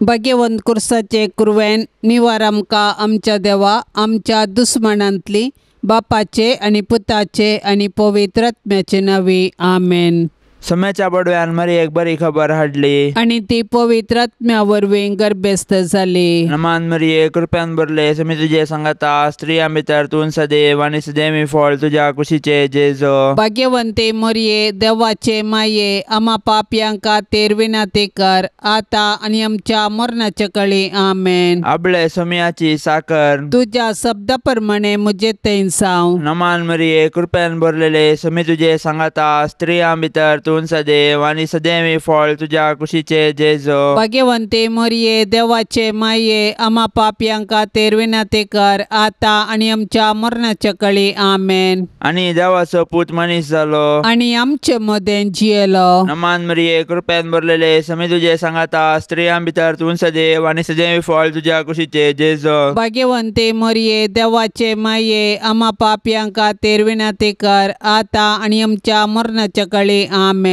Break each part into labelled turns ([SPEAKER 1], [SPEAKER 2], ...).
[SPEAKER 1] भाग्यवंत कुर्साचे कुरवेन निवार आमकां आमच्या देवा आमच्या दुस्मनांतली बापाचे आनी पुताचे आनी पवित्र आत्म्याचे नांवी आमेन.
[SPEAKER 2] सम्याच्या बडव्यान मरियेक बरी खबर हाडली
[SPEAKER 1] आनी ती पवित्र आत्म्या वरवीं गर्भस्थ जाली.
[SPEAKER 2] नमान मरिये कृपेन भरले समी तुजे सांगता स्त्रियां भितर तूं सदैव आनी सदैवी फळ तुज्या कुशीचे जेजो.
[SPEAKER 1] भाग्यवंते मरिये देवाचे माये आमा पापयांक खातीर विनंती कर आतां आनी आमच्या मरणाच्या कळी आमेन.
[SPEAKER 2] आबळे सोम्याची साकर
[SPEAKER 1] तुज्या शब्दा प्रमाणे म्हजे थंय जावं.
[SPEAKER 2] नमान मरिये कृपेन भरलेले समी तुजे सांगता स्त्रियां भितर तूं सदैव आनी सदैवी फळ तुज्या कुशीचे जेजो.
[SPEAKER 1] भाग्यवंते मरिये देवाचे माये आमा पापयांक खातीर विनंती कर आतां आनी आमच्या मरणाच्या कळी आमेन.
[SPEAKER 2] आनी देवाचो पूत मनीस जालो
[SPEAKER 1] आनी आमचे मदें जियेलो.
[SPEAKER 2] नमान मरिये कृपेन भरलेले समी तुजे सांगता स्त्रियां भितर तूं सदैव आनी सदैवी फळ तुज्या कुशीचे जेजो.
[SPEAKER 1] भाग्यवंते मरिये देवाचे माये आमा पापयांक खातीर विनंती कर आतां आनी आमच्या मरणाच्या कळी आमेन.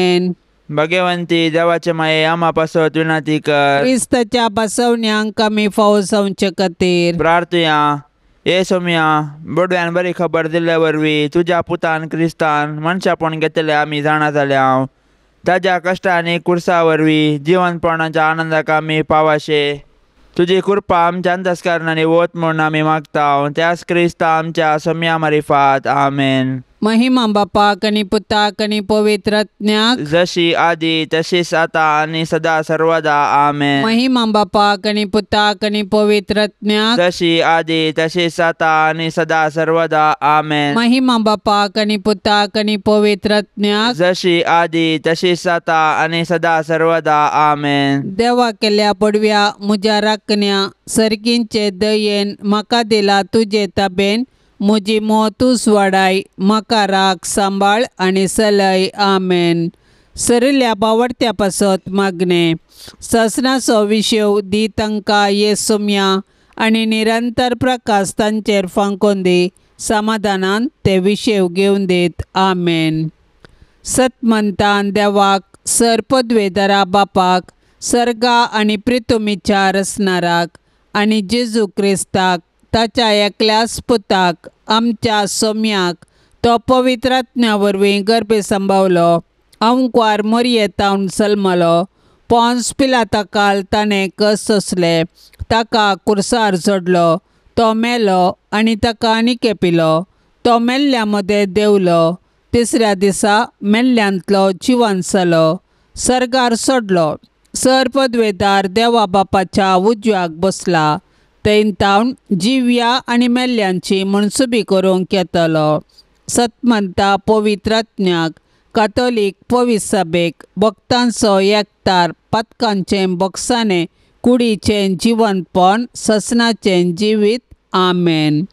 [SPEAKER 2] भाग्यवंती देवाचे माये आमा पासत विनंती कर
[SPEAKER 1] क्रिस्ताच्या बसवण्यांक आमी फावो जावचे खातीर.
[SPEAKER 2] प्रार्थुया. हे सोम्या बडव्यान बरी खबर दिल्ले वरवीं तुज्या पुतान क्रिस्तान मनशापण घेतले आमी जाणा जाल्या ताज्या कश्टांनी कुर्सा वरवीं जिवनपणाच्या आनंदाक आमी पावाशे. तुजी कृपा आमच्या अंतस्करणांनी वत म्हूण आमी मागता त्याच क्रिस्ता आमच्या सोम्या मारिफात आमेन.
[SPEAKER 1] महिमा बापाक आनी पुताक आनी पवित्र आत्म्याक
[SPEAKER 2] जशी आदी तशीच आता आनी सदा सर्वदा आमेन.
[SPEAKER 1] महिमा बापाक आनी पुताक आनी पवित्र आत्म्याक
[SPEAKER 2] जशी आदी तशीच आता आनी सदा सर्वदा आमेन.
[SPEAKER 1] महिमा बापाक आनी पुताक आनी पवित्र आत्म्याक
[SPEAKER 2] जशी आदी तशीच आता आनी सदा सर्वदा आमेन.
[SPEAKER 1] देवा केल्या पडव्या म्हज्या राखण्या सर्गींचे दयेन म्हाका दिला तुजे ताबेन म्हजी मोतूच वाडाय म्हाका राख सांबाळ आनी सलय आमेन. सरिल्ल्या बावडत्या पासत मागणें ससनाचो विशेव दी तांकां ये सोम्या आनी निरंतर प्रकाश तांचेर फांकोन दी समाधानान ते विशेव घेवन दीत आमेन. सतमंतान देवाक सर पदवेदारा बापाक सर्गा आनी प्रितुमीच्या रसनाराक आनी जेजू क्रिस्ताक ताच्या एकल्याच पुताक आमच्या सोम्याक तो पवित्र आत्म्या वरवीं गर्भे सांबावलो अंकवार मरयेतावन सलमलो पोन्स पिलाता ताणें कस सोंसले ताका कुर्सार चडलो तो मेलो आनी ताका आनी पिलो तो मेल्ल्या मदें देंवलो तिसऱ्या दिसा मेल्ल्यांतलो जिवन जालो सर्गार सोडलो सर पदवेदार देवा बापाच्या उजव्याक बसला थंय तावन जिव्या आनी मेल्ल्यांची मनसुबी करूंक येतलो. सतमंता पवित्र आत्म्याक कातोलीक पवित्र सभेक भक्तांचो एकतार पातकांचें बक्षाणें कुडीचें जिवनपण ससनाचें जिवीत आमेन.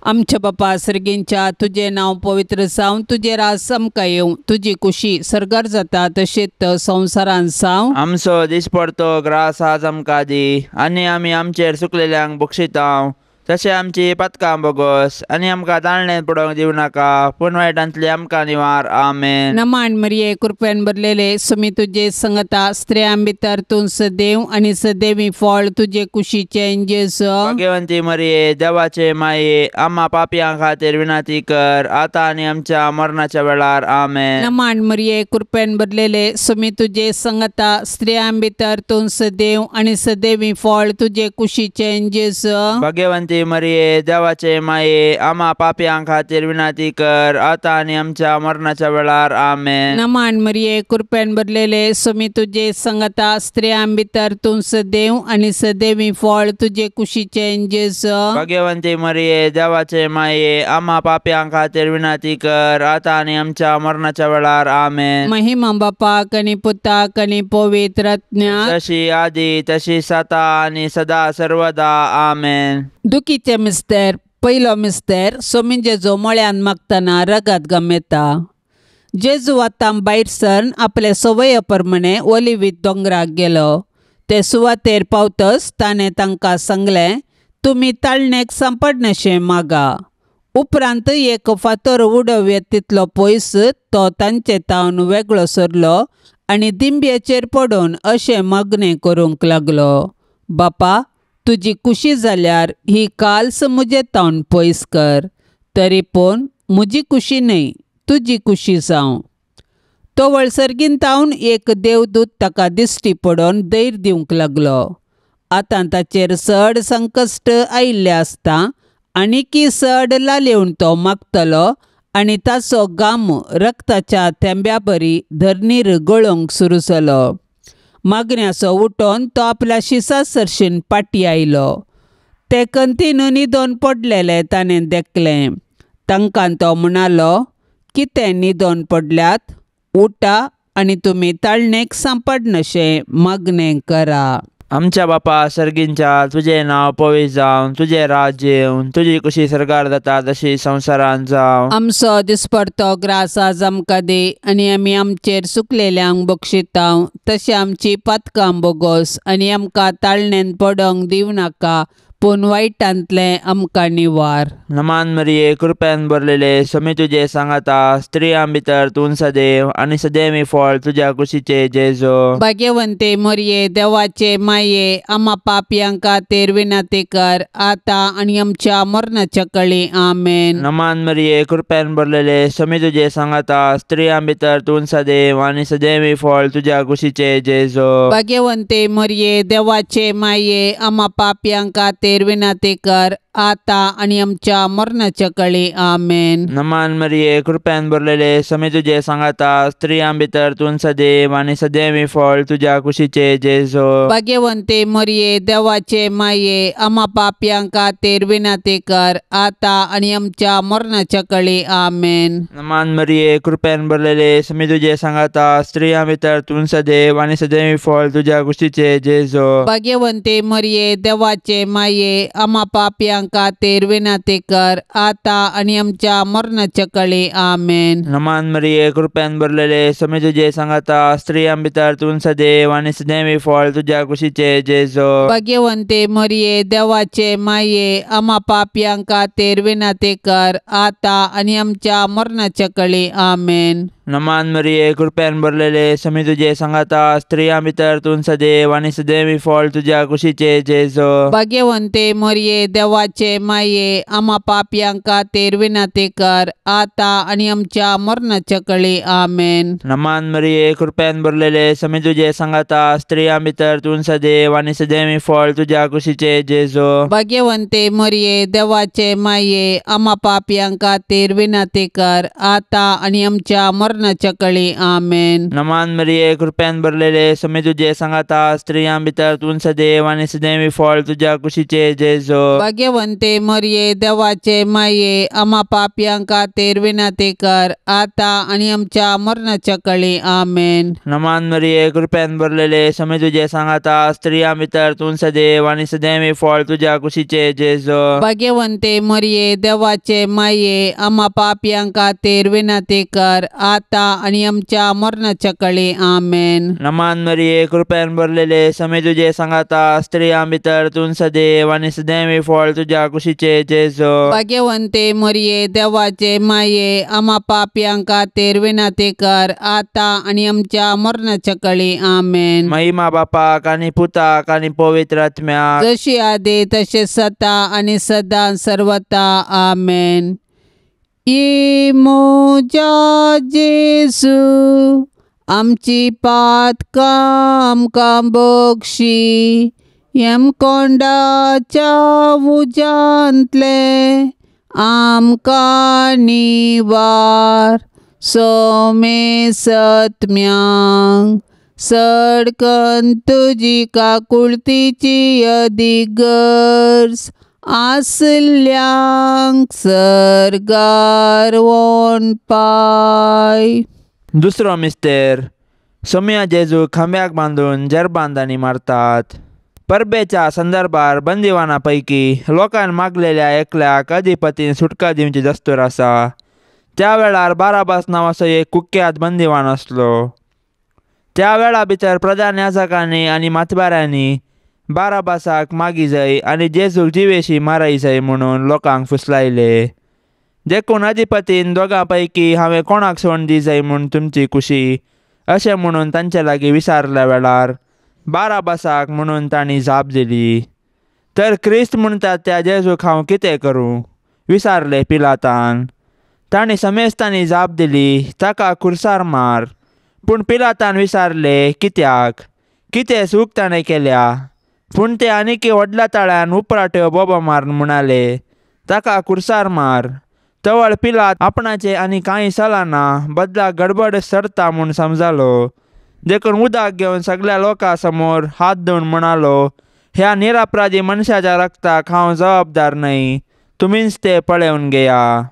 [SPEAKER 1] आमच्या बापा सर्गींच्या तुजें नांव पवित्र जावं तुजें राज आमकां येवं तुजी कुशी सर्गार जाता तशेंच संवसारांत जावं.
[SPEAKER 2] आमचो दिसपडतो ग्रास आज आमकां दी आनी आमी आमचेर सुकलेल्यांक बक्षितांव तशें आमची पातकां बोगस आनी आमकां ताळणें पडोवंक दिवं नाका पूण वायटांतली आमकां निवार आमेन.
[SPEAKER 1] नमान मरिये कृपेन भरलेले सुमी तुजे संगता स्त्रियां भितर तूं सदैव आनी सदैवी फळ तुजे कुशीचें जेजू.
[SPEAKER 2] भाग्यवंती मरिये देवाचे माये आमा पापयां खातीर विनंती कर आतां आनी आमच्या मरणाच्या वेळार आमेन.
[SPEAKER 1] नमान मरिये कृपेन भरलेले सुमी तुजे संगता स्त्रियां भितर तूं सदैव आनी सदैवी फळ तुजे कुशीचें जेजू.
[SPEAKER 2] भाग्यवंती मरिये देवाचे माये आमा पापयां खातीर विनंती कर आतां आनी आमच्या मरणाच्या वेळार आमेन.
[SPEAKER 1] नमान मरिये कृपेन भरलेले सुमी तुजे संगता स्त्रियां भितर तूं सदैव आनी सदैवी फळ तुजे कुशीचें जेजू.
[SPEAKER 2] भाग्यवंती मरिये देवाचे माये आमा पापयां खातीर विनंती कर आतां आनी आमच्या मरणाच्या वेळार आमेन.
[SPEAKER 1] महिमा बापाक आनी पुताक आनी पवित्र आत्म्याक
[SPEAKER 2] जशी आदी तशी सता आनी सदा सर्वदा आमेन.
[SPEAKER 1] दुखीचे मिस्तेर पयलो मिस्तेर सोमी जेजू मळ्यान मागतना रगत गमेता. जेजू आतां भायर सरन आपले संवये प्रमाणे ओलिवीत दोंगराक गेलो. ते सुवातेर पावतच ताणें तांकां सांगलें तुमी ताळणेक सांपडनाशें मागा. उपरांत एक फातर उडोवया तितलो पयस तो तांचे तावन वेगळो सरलो आनी दिंब्याचेर पडून अशें मागणें करूंक लागलो. बापा, तुजी कुशी जाल्यार ही काल्स म्हजे तावन पयस कर, तरी पूण म्हजी कुशी न्हय, तुजी कुशी जावं. तो वळसर्गीन तावन एक देवदूत ताका दिश्टी पडोवन धैर्य दिवंक लागलो. आतां ताचेर चड संकश्ट आयिल्लें आसता आनीकी चड लालेवन तो मागतलो आनी ताचो घाम रक्ताच्या थेंब्या बरी धरणीर गळोवंक सुरू जालो. मागण्याचो उठोन तो आपल्या शिसा सरशीन पाटी आयलो. ते कंतीन न्हिदोन पडलेले ताणें देखलें. तांकां तो म्हणालो, कितें न्हिदोन पडल्यात? उठा आनी तुमी ताळणेक सांपडनशें मागणें करा.
[SPEAKER 2] आमच्या बापा सर्गींच्या, तुजें नांव पवित्र जावं, तुजें राज्य येवन, तुजी कुशी सरकार जाता तशी संवसारांत जावं.
[SPEAKER 1] आमचो दिसपडतो ग्रास आज आमकां दी आनी आमी आमचेर सुकलेल्यांक बक्षितांव तशें आमची पातकां बोगोस आनी आमकां ताळणेन पडोंक दिवं नाका, पूण वायटांतलें आमकां निवार.
[SPEAKER 2] नमान मरिये, कृपेन भरलेले, स्वामी तुजे सांगाता, स्त्रियां भितर तूं सदैव आनी सदैवी फळ तुज्या कुशीचे जेजो.
[SPEAKER 1] भाग्यवंते मरिये, देवाचे माये, आमा पापयां खातीर विनंती कर, आतां आनी आमच्या मरणाच्या कळी. आमेन.
[SPEAKER 2] नमान मरिये, कृपेन भरलेले, स्वामी तुजे सांगाता, स्त्रियां भितर तूं सदैव आनी सदैवी फळ तुज्या कुशीचे जेजो.
[SPEAKER 1] भाग्यवंते मरिये, देवाचे माये, आमा पापयां खातीर विनंती कर, आतां आनी आमच्या मरणाच्या कळी. आमेन.
[SPEAKER 2] नमान मरिये, कृपेन भरलेले, स्वामी तुजे सांगाता, स्त्रियां भितर तूं सदैव आनी सदैवी फळ तुज्या कुशीचे जेजो.
[SPEAKER 1] भाग्यवंते मरिये, देवाचे माये, आमा पापयां खातीर विनंती कर, आतां आनी आमच्या मरणाच्या कळी. आमेन.
[SPEAKER 2] नमान मरिये, कृपेन भरलेले, स्वामी तुजे सांगाता, स्त्रियां भितर तूं सदैव आनी सदैवी फळ तुज्या कुशीचे जेजो.
[SPEAKER 1] भाग्यवंते मरिये, देवाचे माये, आमा पापयां खातीर विनंती कर, आतां आनी आमच्या मरणाच्या कळी. आमेन.
[SPEAKER 2] नमान मरिये, कृपेन भरलेले, स्वामी तुजे सांगाता, स्त्रियां भितर तूं सदैव आनी सदैवी फळ तुज्या कुशीचे जेजो.
[SPEAKER 1] भाग्यवंते मरिये, देवाचे माये, आमा पापयां खातीर विनंती कर, आतां आनी आमच्या मरणाच्या कळी. आमेन.
[SPEAKER 2] नमान मरिये, कृपेन भरलेले, स्वामी तुजे सांगाता, स्त्रियां भितर तूं सदैव आनी सदैवी फळ तुज्या कुशीचे जेजो.
[SPEAKER 1] भाग्यवंते मरिये, देवाचे माये, आमा पापयां खातीर विनंती कर, आतां आनी आमच्या मरणाच्या कळी. आमेन.
[SPEAKER 2] नमान मरिये, कृपेन भरलेले, स्वामी तुजे सांगाता, स्त्रियां भितर तूं सदैव आनी सदैवी फळ तुज्या कुशीचे जेजो.
[SPEAKER 1] भाग्यवंते मरिये, देवाचे माये, आमा पापयां खातीर विनंती कर, आतां आनी आमच्या मरणाच्या कळी. आमेन.
[SPEAKER 2] नमान मरिये, कृपेन भरलेले, स्वामी तुजे सांगाता, स्त्रियां भितर तूं सदैव आनी सदैवी फळ तुज्या कुशीचे जेजो.
[SPEAKER 1] भाग्यवंते मरिये, देवाचे माये, आमा पापयां खातीर विनंती कर, आतां आनी आमच्या मरणाच्या कळी. आमेन.
[SPEAKER 2] नमान मरिये, कृपेन भरलेले, स्वामी तुजे सांगाता, स्त्रियां भितर तूं सदैव आनी सदैवी फळ तुज्या कुशीचे जेजो.
[SPEAKER 1] भाग्यवंते मरिये, देवाचे माये, आमा पापयां खातीर विनंती कर, आतां आनी आमच्या मरणाच्या कळी. आमेन.
[SPEAKER 2] नमान मरिये, कृपेन भरलेले, स्वामी तुजे सांगाता, स्त्रियां भितर तूं सदैव आनी सदैवी फळ तुज्या कुशीचे जेजो.
[SPEAKER 1] भाग्यवंते मरिये, देवाचे माये, आमा पापयां खातीर विनंती कर, आतां आनी आमच्या मरणाच्या कळी. आमेन.
[SPEAKER 2] महिमा बापाक आनी पुताक आनी पवित्र आत्म्याक,
[SPEAKER 1] जशी आदी तशें सता आनी सदां सर्वता. आमेन. म्हज्या जेजू, आमची पातकां आमकां बक्षी, यमकोंडाच्या उज्यांतलें आमकां निवार. सोमे सत्म्यांक सडकन तुजी काकुळतीची अदीक गरज आसल्यांक सर्गार वोन पाय.
[SPEAKER 2] दुसरो मिस्तेर. सोम्या जेजू खांब्याक बांदून जेरबांदांनी मारतात. परबेच्या संदर्भार बंदिवाना पैकी लोकांन मागलेल्या एकल्याक अधिपतीन सुटका दिवची दस्तूर आसा. त्या वेळार बाराबास नांवाचो एक कुख्यात बंदिवान आसलो. त्या वेळा भितर प्रधान याजकांनी आनी मातबाऱ्यांनी बाराबासाक मागी जाय आनी जेजूक जिवेशी माराय जाय म्हणून लोकांक फुसलायले. देखून अधिपतीन दोगां पैकी हांवें कोणाक सोड दी जाय म्हूण तुमची कुशी अशें म्हणून तांचे लागीं विचारल्या वेळार बाराबासाक म्हणून तांणी जाप दिली. तर क्रिस्त म्हणटात त्या जेजूक हांव कितें करूं? विचारलें पिलातान. तांणी समेस्तांनी जाप दिली, ताका खुर्सार मार. पूण पिलातान विचारलें, कित्याक? कितें चूक ताणें केल्या? पूण ते आनीकी व्हडल्या ताळ्यान उपराट्यो बोबो मारून म्हणाले, ताका खुर्सार मार. तवळ पिलात आपणाचें आनी कांय चलना, बदला गडबड सरता म्हूण समजालो. देखून उदक घेवन सगळ्या लोकां समोर हात धुवन म्हणालो, ह्या निरपराधी मनशाच्या रक्ताक हांव जबाबदार न्हय, तुमीच तें पळोवन घेया.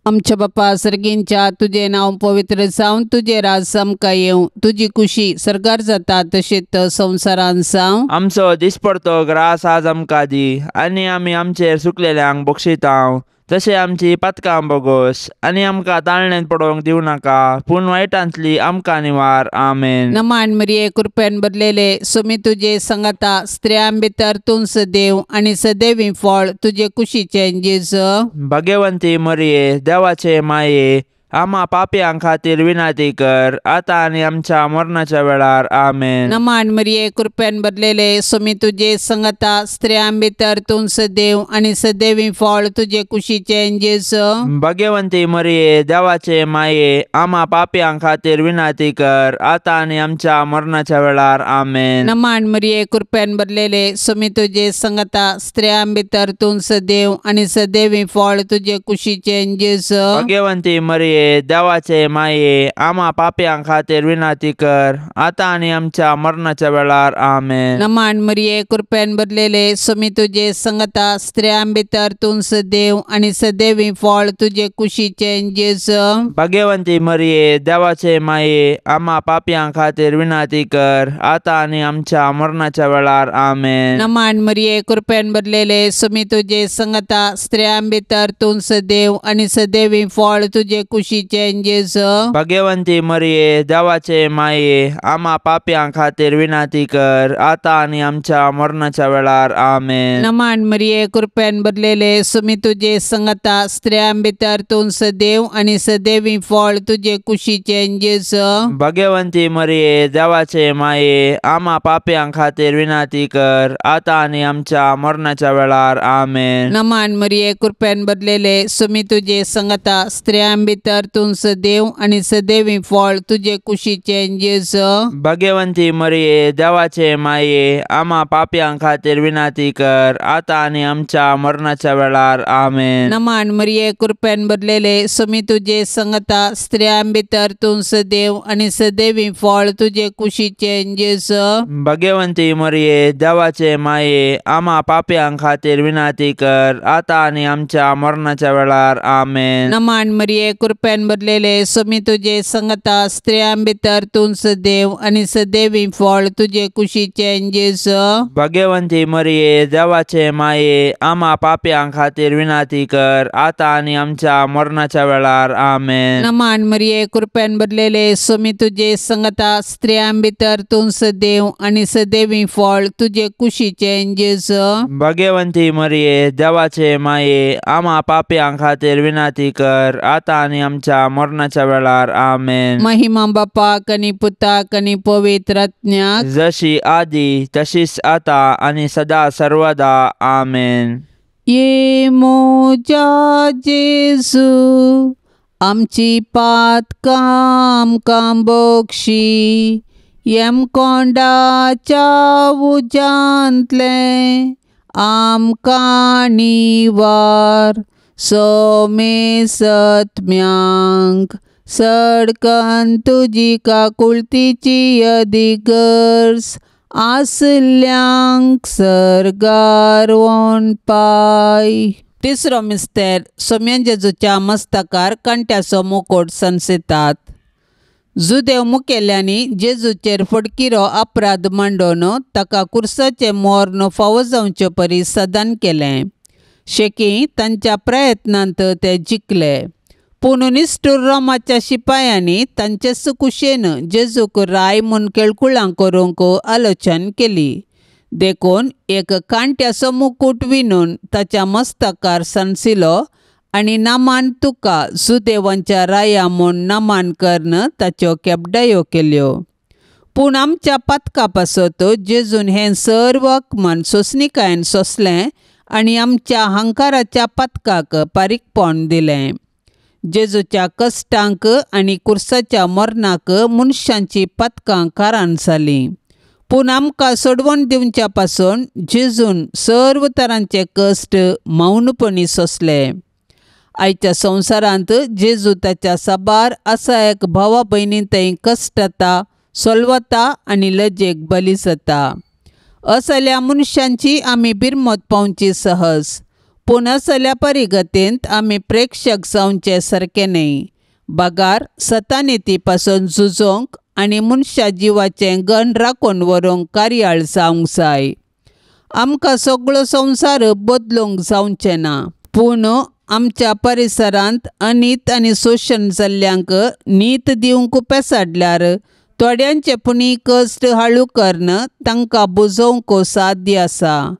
[SPEAKER 1] आमच्या बापा सर्गींच्या तुजें नांव पवित्र जावं, तुजें राज आमकां येवं, तुजी खुशी सर्गार जाता तशेंच संवसारान जावं.
[SPEAKER 2] आमचो दिसपडतो ग्रास आज आमकां दी, आनी आमी आमचेर सुकलेल्यांक बक्षितांव तशें आमची पातकां बोगोस, आनी आमकां ताळणेंत पडोवंक दिवं नाका, पूण वायटांतली आमकां निवार. आमेन.
[SPEAKER 1] नमान मरिये, कृपेन भरलेले, सुमी तुजे संगता, स्त्रियां भितर तूं सदैव आनी सदैवी फळ तुजे कुशीचें जेजू.
[SPEAKER 2] भगवंती मरिये, देवाचे माये, आम्हा पापयां खातीर विनंती कर, आतां आनी आमच्या मरणाच्या वेळार. आमेन.
[SPEAKER 1] नमान मरिये, कृपेन भरलेले, सुमी तुजे संगता, स्त्रियां भितर तूं सदैव आनी सदैवी फळ तुजे कुशीचें जेजू.
[SPEAKER 2] भगवंती मरिये, देवाचे माये, आम्हा पापयां खातीर विनंती कर, आतां आनी आमच्या मरणाच्या वेळार. आमेन.
[SPEAKER 1] नमान मरिये, कृपेन भरलेले, सुमी तुजे संगता, स्त्रियां भितर तूं सदैव आनी सदैवी फळ तुजे कुशीचें जेजू.
[SPEAKER 2] भगवंती मरिये, देवाचे माये, आम्हा पापयां खातीर विनंती कर, आतां आनी आमच्या मरणाच्या वेळार. आमेन.
[SPEAKER 1] नमान मरिये, कृपेन भरलेले, सुमी तुजे संगता, स्त्रियां भितर तूं सदैव आनी सदैवी फळ तुजे कुशीचें जेजू.
[SPEAKER 2] भगवंती मरिये, देवाचे माये, आम्हा पापयां खातीर विनंती कर, आतां आनी आमच्या मरणाच्या वेळार. आमेन.
[SPEAKER 1] नमान मरिये, कृपेन भरलेले, सुमी तुजे संगता, स्त्रियां भितर तूं सदैव आनी सदैवी फळ तुजे कुशीचें जेजू.
[SPEAKER 2] भगवंती मरिये, देवाचे माये, आम्हा पापयां खातीर विनंती कर, आतां आनी आमच्या मरणाच्या वेळार. आमेन.
[SPEAKER 1] नमान मरिये, कृपेन भरलेले, सुमी तुजे संगता, स्त्रियां भितर तूं सदैव आनी सदैवी फळ तुजे कुशीचें जेजू.
[SPEAKER 2] भगवंती मरिये, देवाचे माये, आम्हा पापयां खातीर विनंती कर, आतां आनी आमच्या मरणाच्या वेळार. आमेन.
[SPEAKER 1] नमान मरिये, कृपेन भरलेले, सुमी तुजे संगता, स्त्रियां भितर तूं सदैव आनी सदैवी फळ तुजे कुशीचें जेजू.
[SPEAKER 2] भगवंती मरिये, देवाचे माये, आम्हा पापयां खातीर विनंती कर, आतां आनी आमच्या मरणाच्या वेळार. आमेन.
[SPEAKER 1] नमान मरिये, कृपेन भरलेले, सुमी तुजे संगता, स्त्रियां भितर तूं सदैव आनी सदैवी फळ तुजे कुशीचें जेजू.
[SPEAKER 2] भगवंती मरिये, देवाचे माये, आम्हा पापयां खातीर विनंती कर, आतां आनी आमच्या मरणाच्या वेळार. आमेन.
[SPEAKER 1] नमान मरिये, कृपेन भरलेले, सुमी तुजे संगता, स्त्रियां भितर तूं सदैव आनी सदैवी फळ तुजे कुशीचें जेजू.
[SPEAKER 2] भगवंती मरिये, देवाचे माये, आम्हा पापयां खातीर विनंती कर, आतां आनी आमच्या मरणाच्या वेळार. आमेन.
[SPEAKER 1] नमान मरिये, कृपेन भरलेले, सुमी तुजे संगता, स्त्रियां भितर तूं सदैव आनी सदैवी फळ तुजे कुशीचें जेजू.
[SPEAKER 2] भगवंती मरिये, देवाचे माये, आम्हा पापयां खातीर विनंती कर, आतां आनी आमच्या मरणाच्या वेळार. आमेन.
[SPEAKER 1] महिमा बापाक आनी पुताक आनी पवित्र आत्म्याक,
[SPEAKER 2] जशी आदी तशीच आता आनी सदा सर्वदा. आमेन.
[SPEAKER 1] ये मोजा जेजू, आमची पातकां आमकां बक्षी, यमकोंडाच्या उज्यांतलें आमकां निवार, सोमेसत्म्यांक सडकन तुजी काकुळतीची अदिगर्ज आसल्यांक सर्गार वोनपाय. तिसरो मिस्तेर, सोम्यान जेजूच्या मस्तकार कांट्याचो मुकोट सनसितात. जुदेव मुखेल्यांनी जेजूचेर फडकिरो अपराध मांडोवन ताका कुर्साचें मर्ण फावो जावचे परी सदान केलें. शेकी तांच्या प्रयत्नांत ते जिखले, पूण निश्ठूर रोमाच्या शिपायांनी तांचे कुशेन जेजूक राय म्हूण केळकुळां करूंक आलोचन केली. देखून एक कांट्याचो मुकूट विणून ताच्या मस्तकार सनसिलो आनी नामान तुका जुदेवांच्या राया म्हूण नामान करून ताच्यो केबडायो केल्यो. पूण आमच्या पातका पासत जेजून हें सर्व अपमान सोंसणिकायेन सोंसलें आनी आमच्या हंकाराच्या पातकाक पारीकपण दिलें. जेजूच्या कश्टांक आनी कुर्साच्या मरणाक मनशांची पातकां कारण जालीं. पूण आमकां सोडवण दिवच्या पासून जेजून सर्व तरांचे कश्ट मौनपणी सोंसले. आयच्या संवसारांत जेजू ताच्या साबार असा एक भावा भयणी थंय कश्टता, सोलवता आनी लजेक बली जाता. असल्या मनशांची आमी बिरमत पावची सहज, पूण असल्या परिगतेंत आमी प्रेक्षक जावचे सारकें न्हय. बगार सतानिती पासून झुजोवंक आनी मनशा जिवाचें गण राखून व्हरूंक कार्याळ जावंक जाय. आमकां सगळो संवसार बदलूंक जावचें ना, पूण आमच्या परिसरांत अनीत आनी शोशण जाल्ल्यांक नीत दिवंक पेसाडल्यार थोड्यांचे पुणी कश्ट हाळू करून तांकां बुजोवंक साध्य आसा.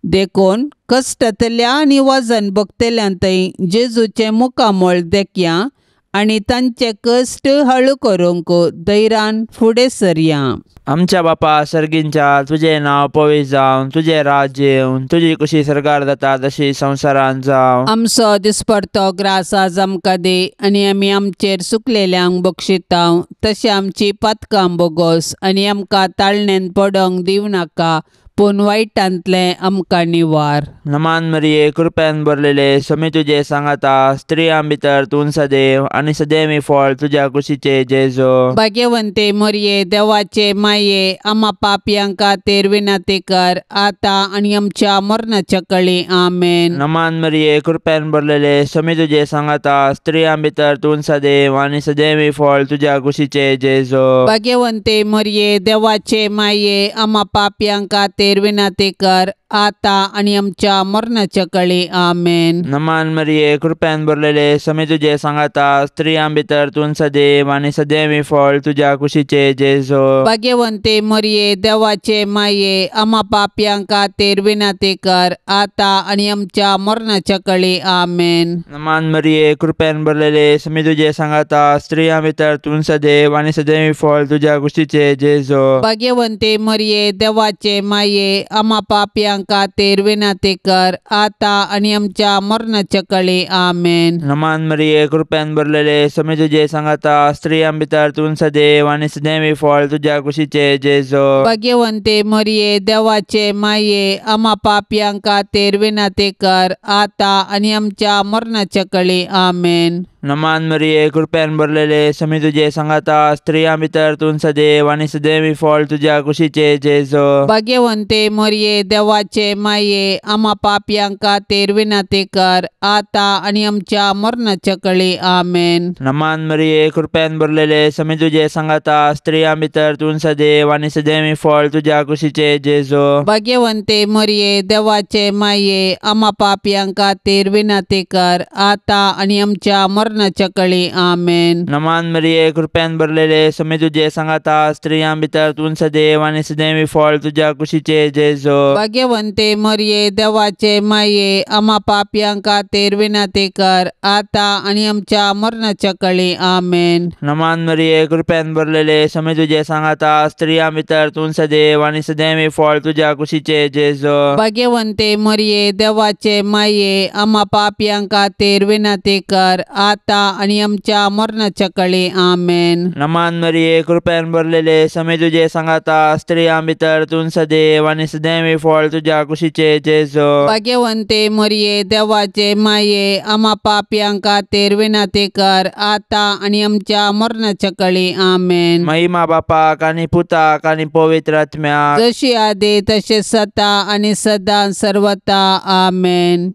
[SPEAKER 1] देखून कश्टांतल्या आनी वजन भोगतल्यां थंय जेजूचें मुखामळ देखया आनी तांचे कश्ट हळू करूंक धैर्यान फुडें सरया.
[SPEAKER 2] आमच्या बापा सर्गींच्या, तुजें नांव पवित्र जावं, तुजें राज्य येवं, तुजी कुशी सरकार जाता तशी संवसारांत जावं.
[SPEAKER 1] आमचो दिसपडतो ग्रास आज आमकां दी आनी आमी आमचेर सुकलेल्यांक बक्षितांव तशें आमची पातकां बोगोस आनी आमकां ताळणेन पडोंक दिवं नाका, पूण वायटांतलें आमकां निवार.
[SPEAKER 2] नमान मरिये, कृपेन भरलेले, स्वामी तुजे सांगाता, स्त्रियां भितर तूं सदैव आनी सदैवी फळ तुज्या कुशीचे जेजो.
[SPEAKER 1] भाग्यवंते मरिये, देवाचे माये, आमा पापयांक खातीर विनंती कर आतां आनी आमच्या मरणाच्या कळी. आमेन.
[SPEAKER 2] नमान मरिये, कृपेन भरलेले, स्वामी तुजे सांगाता, स्त्रियां भितर तूं सदैव आनी सदैवी फळ तुज्या कुशीचे जेजो.
[SPEAKER 1] भाग्यवंते मरिये, देवाचे माये, आमा पापयांक खातीर विनंती कर आतां आनी आमच्या मरणाच्या कळी. आमेन.
[SPEAKER 2] नमान मरिये, कृपेन भरलेले, स्वामी तुजे सांगाता, स्त्रियां भितर तूं सदैव आनी सदैवी फळ तुज्या कुशीचे जेजो.
[SPEAKER 1] भाग्यवंते मरिये, देवाचे माये, आमा पापयांक खातीर विनंती कर आतां आनी आमच्या मरणाच्या कळी. आमेन.
[SPEAKER 2] नमान मरिये, कृपेन भरलेले, स्वामी तुजे सांगाता, स्त्रियां भितर तूं सदैव आनी सदैवी फळ तुज्या कुशीचे जेजो.
[SPEAKER 1] भाग्यवंते मरिये, देवाचे माये, आमा पापयांक खातीर विनंती कर आतां आनी आमच्या मरणाच्या कळी. आमेन.
[SPEAKER 2] नमान मरिये, कृपेन भरलेले, स्वामी तुजे सांगाता, स्त्रियां भितर तूं सदैव आनी सदैवी फळ तुज्या कुशीचे जेजो.
[SPEAKER 1] भाग्यवंते मरिये, देवाचे माये, आमा पापयांक खातीर विनंती कर आतां आनी आमच्या मरणाच्या कळी. आमेन.
[SPEAKER 2] नमान मरिये, कृपेन भरलेले, स्वामी तुजे सांगाता, स्त्रियां भितर तूं सदैव आनी सदैवी फळ तुज्या कुशीचे जेजो.
[SPEAKER 1] भाग्यवंते मरिये, देवाचे माये, आमा पापयांक खातीर विनंती कर आतां आनी आमच्या मरणाच्या कळी. आमेन.
[SPEAKER 2] नमान मरिये, कृपेन भरलेले, स्वामी तुजे सांगाता, स्त्रियां भितर तूं सदैव आनी सदैवी फळ तुज्या कुशीचे जेजो.
[SPEAKER 1] भाग्यवंते मरिये, देवाचे माये, आमा पापयांक खातीर विनंती कर आतां आनी आमच्या मरणाच्या कळी. आमेन.
[SPEAKER 2] नमान मरिये, कृपेन भरलेले, स्वामी तुजे सांगाता, स्त्रियां भितर तूं सदैव आनी सदैवी फळ तुज्या कुशीचे जेजो.
[SPEAKER 1] भाग्यवंते मरिये, देवाचे माये, आमा पापयांक खातीर विनंती कर आतां आनी आमच्या मरणाच्या कळी. आमेन.
[SPEAKER 2] नमान मरिये, कृपेन भरलेले, स्वामी तुजे सांगाता, स्त्रियां भितर तूं सदैव आनी सदैवी फळ तुज्या कुशीचे जेजो.
[SPEAKER 1] भाग्यवंते मरिये, देवाचे माये, आमा पापयांक खातीर विनंती कर आतां आनी आमच्या मरणाच्या कळी. आमेन.
[SPEAKER 2] नमान मरिये, कृपेन भरलेले, स्वामी तुजे सांगाता, स्त्रियां भितर तूं सदैव आनी सदैवी फळ तुज्या कुशीचे जेजो.
[SPEAKER 1] भाग्यवंते मरिये, देवाचे माये, आमा पापयांक खातीर विनंती कर आतां आनी आमच्या मरणाच्या कळी. आमेन.
[SPEAKER 2] महिमा बापाक आनी पुताक आनी पवित्र आत्म्याक,
[SPEAKER 1] जशी आदी तशें सता आनी सदां सर्वता. आमेन.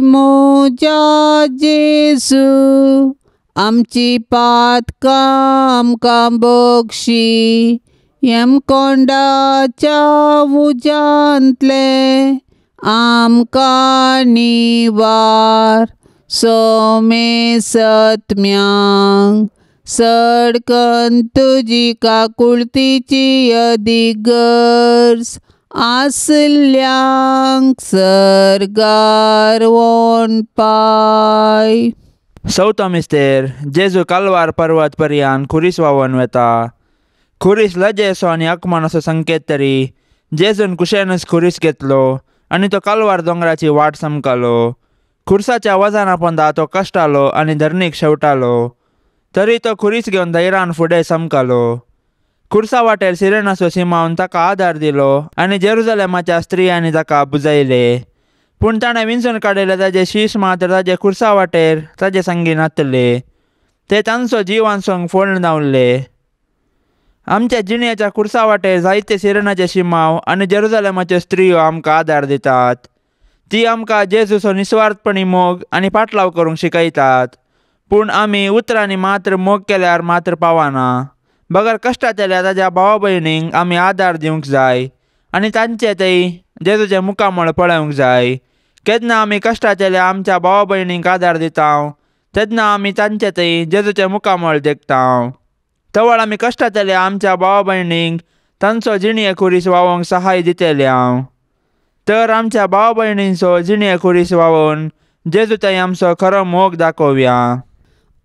[SPEAKER 1] म्हज्या जेजू, आमची पातकां आमकां बक्षी, यमकोंडाच्या उज्यांतलें आमकां निवार, सोमे सत्म्यांक सडकन तुजी काकुळतीची अदीक गरज आसल्यांक सर्गार वोन पाय.
[SPEAKER 2] चवथो मिस्तेर, जेजू कालवार पर्वत पर्यान खुरीस व्हांवन वेता. खुरीस लजेचो आनी अकमानाचो संकेत तरी जेजून कुशेनच खुरीस घेतलो आनी तो कालवार दोंगराची वाट समकालो. खुर्साच्या वजना पोंदा तो कश्टालो आनी धरणीक शेवटालो, तरी तो खुरीस घेवन धैरान फुडें समकालो. खुर्सा वाटेर सिरेनाचो सिमावन ताका आदार दिलो आनी जेरुजलेमाच्या स्त्रियांनी ताका बुजयले. पूण ताणें विंचून काडिल्ले ताजे शीश मात्र ताजे खुर्सा वाटेर ताजे संगी नातले, ते तांचो जिवान फोडून धांवले. आमच्या जिणेच्या खुर्सा वाटेर जायते सिरेनाचे शिमाव आनी जेरुजलेमाच्यो स्त्रियो आमकां आदार दितात. ती आमकां जेजूचो निस्वार्थपणी मोग आनी पाटलाव करूंक शिकयतात. पूण आमी उतरांनी मात्र मोग केल्यार मात्र पावना, बगर कश्टांतल्या ताज्या भावा भयणींक आमी आदार दिवंक जाय आनी तांचे थंय जेजूचें मुखामळ पळोवंक जाय. केन्ना आमी कश्टांतल्या आमच्या भावा भयणींक आदार दिता तेन्ना आमी तांचे थंय जेजूचें मुखामळ देखता. तवळ आमी कश्टांतल्या आमच्या भावा भयणींक तांचो जिणये खुरीस वावोंक सहाय दितले हांव. तर आमच्या भावा भयणींचो जिणये खुरीस वावोवन जेजू थंय आमचो खरो मोग दाखोवया.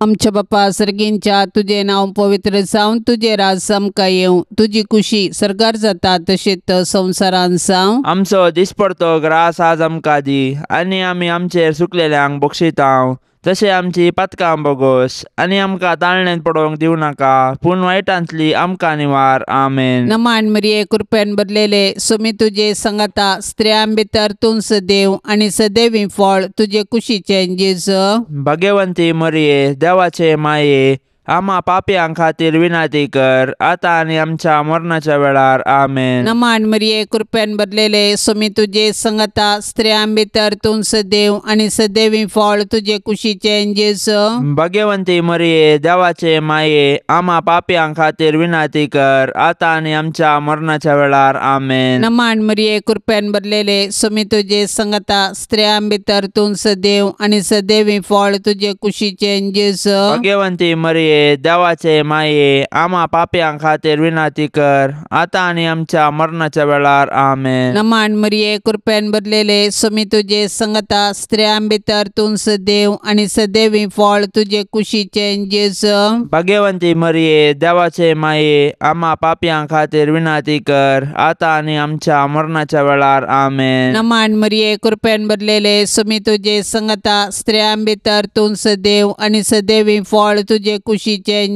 [SPEAKER 1] आमच्या बापा सर्गींच्या तुजें नांव पवित्र जावं, तुजें राज आमकां येवं, तुजी कुशी सर्गार जाता तशेंच संवसारान जावं.
[SPEAKER 2] आमचो दिसपडतो ग्रास आज आमकां दी आनी आमी आमचेर सुकलेल्यांक बक्षितांव तशें आमची पातकां बोगोस आनी आमकां ताळणेंत पडोवंक दिवं नाका, पूण वायटांतली आमकां निवार. आमेन.
[SPEAKER 1] नमान मरिये, कृपेन भरलेले, सुमी तुजे संगता, स्त्रियां भितर तूं सदैव आनी सदैवी फळ तुजे कुशीचें जेजू.
[SPEAKER 2] भगवंती मरिये, देवाचे माये, आम्हा पापयां खातीर विनंती कर आता आनी आमच्या मरणाच्या वेळार. आमेन.
[SPEAKER 1] नमान मरिये, कृपेन भरलेले, सुमी तुजे संगता, स्त्रियां भितर तूं सदैव आनी सदैवी फळ तुजे कुशीचें जेजू.
[SPEAKER 2] भगवंती मरिये, देवाचे माये, आम्हा पापयां खातीर विनंती कर आता आनी आमच्या मरणाच्या वेळार. आमेन.
[SPEAKER 1] नमान मरिये, कृपेन भरलेले, सुमी तुजे संगता, स्त्रियां भितर तूं सदैव आनी सदैवी फळ तुजे कुशीचें जेजू.
[SPEAKER 2] भगवंती मरिये, देवाचे माये, आम्हा पापयां खातीर विनंती कर आता आनी आमच्या मरणाच्या वेळार. आमेन.
[SPEAKER 1] नमान मरिये, कृपेन भरलेले, सुमी तुजे संगता, स्त्रियां भितर तूं सदैव आनी सदैवी फळ तुजे कुशीचें जेजू.
[SPEAKER 2] भगवंती मरिये, देवाचे माये, आम्हा पापयां खातीर विनंती कर आता आनी आमच्या मरणाच्या वेळार. आमेन.
[SPEAKER 1] नमान मरिये, कृपेन भरलेले, सुमी तुजे संगता, स्त्रियां भितर तूं सदैव आनी सदैवी फळ तुजे कुशीचें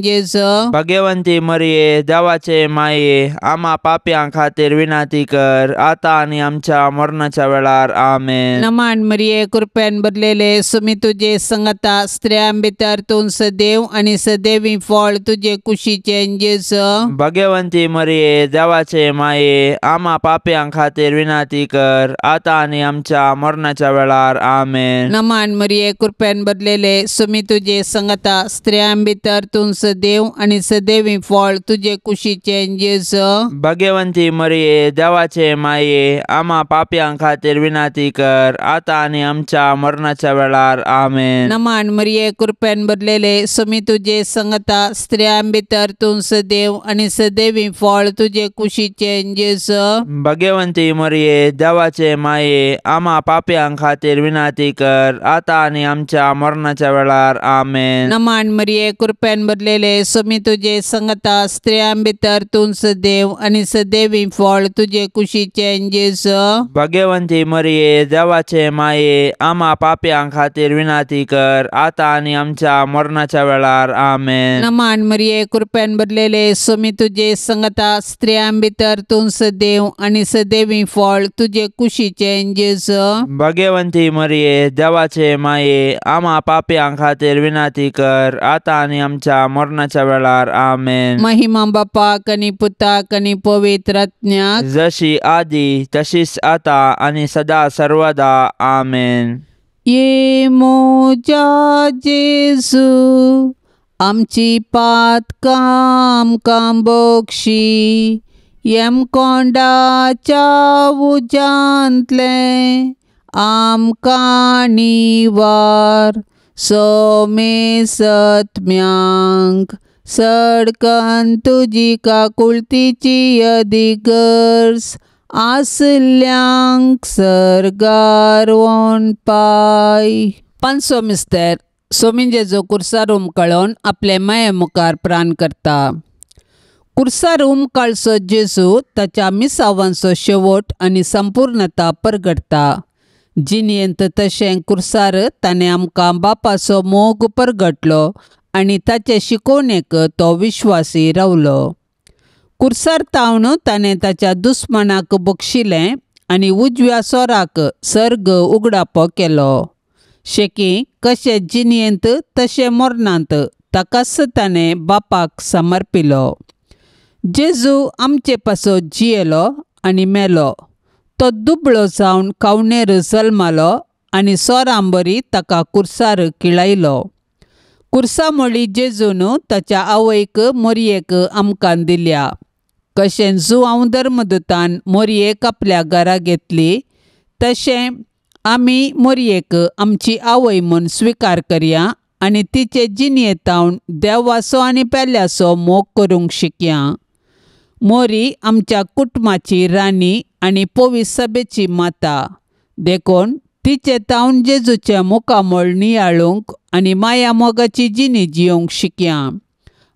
[SPEAKER 1] जेजू.
[SPEAKER 2] भगवंती मरिये, देवाचे माये, आम्हा पापयां खातीर विनंती कर आता आनी आमच्या मरणाच्या वेळार. आमेन.
[SPEAKER 1] नमान मरिये, कृपेन भरलेले, सुमी तुजे संगता, स्त्रियां भितर तूं सदैव आनी सदैवी फळ तुजे कुशीचें जेजू.
[SPEAKER 2] भगवंती मरिये, देवाचे माये, आम्हा पापयां खातीर विनंती कर आता आनी आमच्या मरणाच्या वेळार. आमेन.
[SPEAKER 1] नमान मरिये, कृपेन भरलेले, सुमी तुजे संगता, स्त्रियां भितर तूं सदैव आनी सदैवी फळ तुजे कुशीचें जेजू.
[SPEAKER 2] भगवंती मरिये, देवाचे माये, आम्हा पापयां खातीर विनंती कर आता आनी आमच्या मरणाच्या वेळार. आमेन.
[SPEAKER 1] नमान मरिये, कृपेन भरलेले, सुमी तुजे संगता, स्त्रियां भितर तूं सदैव आनी सदैवी फळ तुजे कुशीचें जेजू.
[SPEAKER 2] भगवंती मरिये, देवाचे माये, आम्हा पापयां खातीर विनंती कर आता आनी आमच्या मरणाच्या वेळार. आमेन.
[SPEAKER 1] नमान मरिये, कृपेन भरलेले, सुमी तुजे संगता, स्त्रियां भितर तूं सदैव आनी सदैवी फळ तुजे कुशीचें जेजू.
[SPEAKER 2] भगवंती मरिये, देवाचे माये, आम्हा पापयां खातीर विनंती कर आता आनी आमच्या मरणाच्या वेळार. आमेन.
[SPEAKER 1] नमान मरिये, कृपेन भरलेले, सुमी तुजे संगता, स्त्रियां भितर तूं सदैव आनी सदैवी फळ तुजे कुशीचें जेजू.
[SPEAKER 2] भगवंती मरिये, देवाचे माये, आम्हा पापयां खातीर विनंती कर आता आनी आमच्या मरणाच्या वेळार. आमेन.
[SPEAKER 1] महिमा बापाक आनी पुताक आनी पवित्र आत्म्याक,
[SPEAKER 2] जशी आदी तशीच आता आनी सदा सर्वदा. आमेन.
[SPEAKER 1] ये मोजा जेजू, आमची पातकां आमकां बक्षी, यमकोंडाच्या उज्यांतलें आमकां निवार, सोमेसत्म्यांक सडकन तुजी काकुळतीची अदिगर्ज आसल्यांक सर्गार वोन पाय. पांचसो मिस्तर सोमिंजेजो कुर्सार उमकळोन आपले माये मुखार प्राण करता. कुर्सार उमकाळचो जेजू ताच्या मिसावांचो शेवट आनी संपूर्णता परगडटा. जिणेंत तशें कुर्सार ताणें आमकां बापाचो मोग परगटलो आनी ताचे शिकोवणेक तो विश्वासी रावलो. कुर्सार तावन ताणें ताच्या दुस्मानाक बक्षिलें आनी उजव्या सोराक सर्ग उगडापो केलो. शेकी कशें जिणेंत तशें मरणांत ताकाच ताणें बापाक समर्पिलो. जेजू आमचे पासत जियेलो आनी मेलो. तो दुबळो जावन कावणेर जल्मालो आनी सोरांबरी ताका कुर्सार किळायलो. कुर्सा मोळी जेजून ताच्या आवयक मोरयेक आमकां दिल्या. कशें जुआंव धर्मदूतान मोरयेक आपल्या घरा घेतली तशें आमी मोरयेक आमची आवय म्हूण स्विकार करया आनी तिचे जिणेंतावन देवाचो आनी पेल्याचो मोग करूंक शिकया. मोरी आमच्या कुटुंबाची राणी आनी पवित्र सभेची माता, देखून तिचे तावन जेजूचें मुखामळ नियाळूंक आनी माया मोगाची जिणी जियोंक शिकया.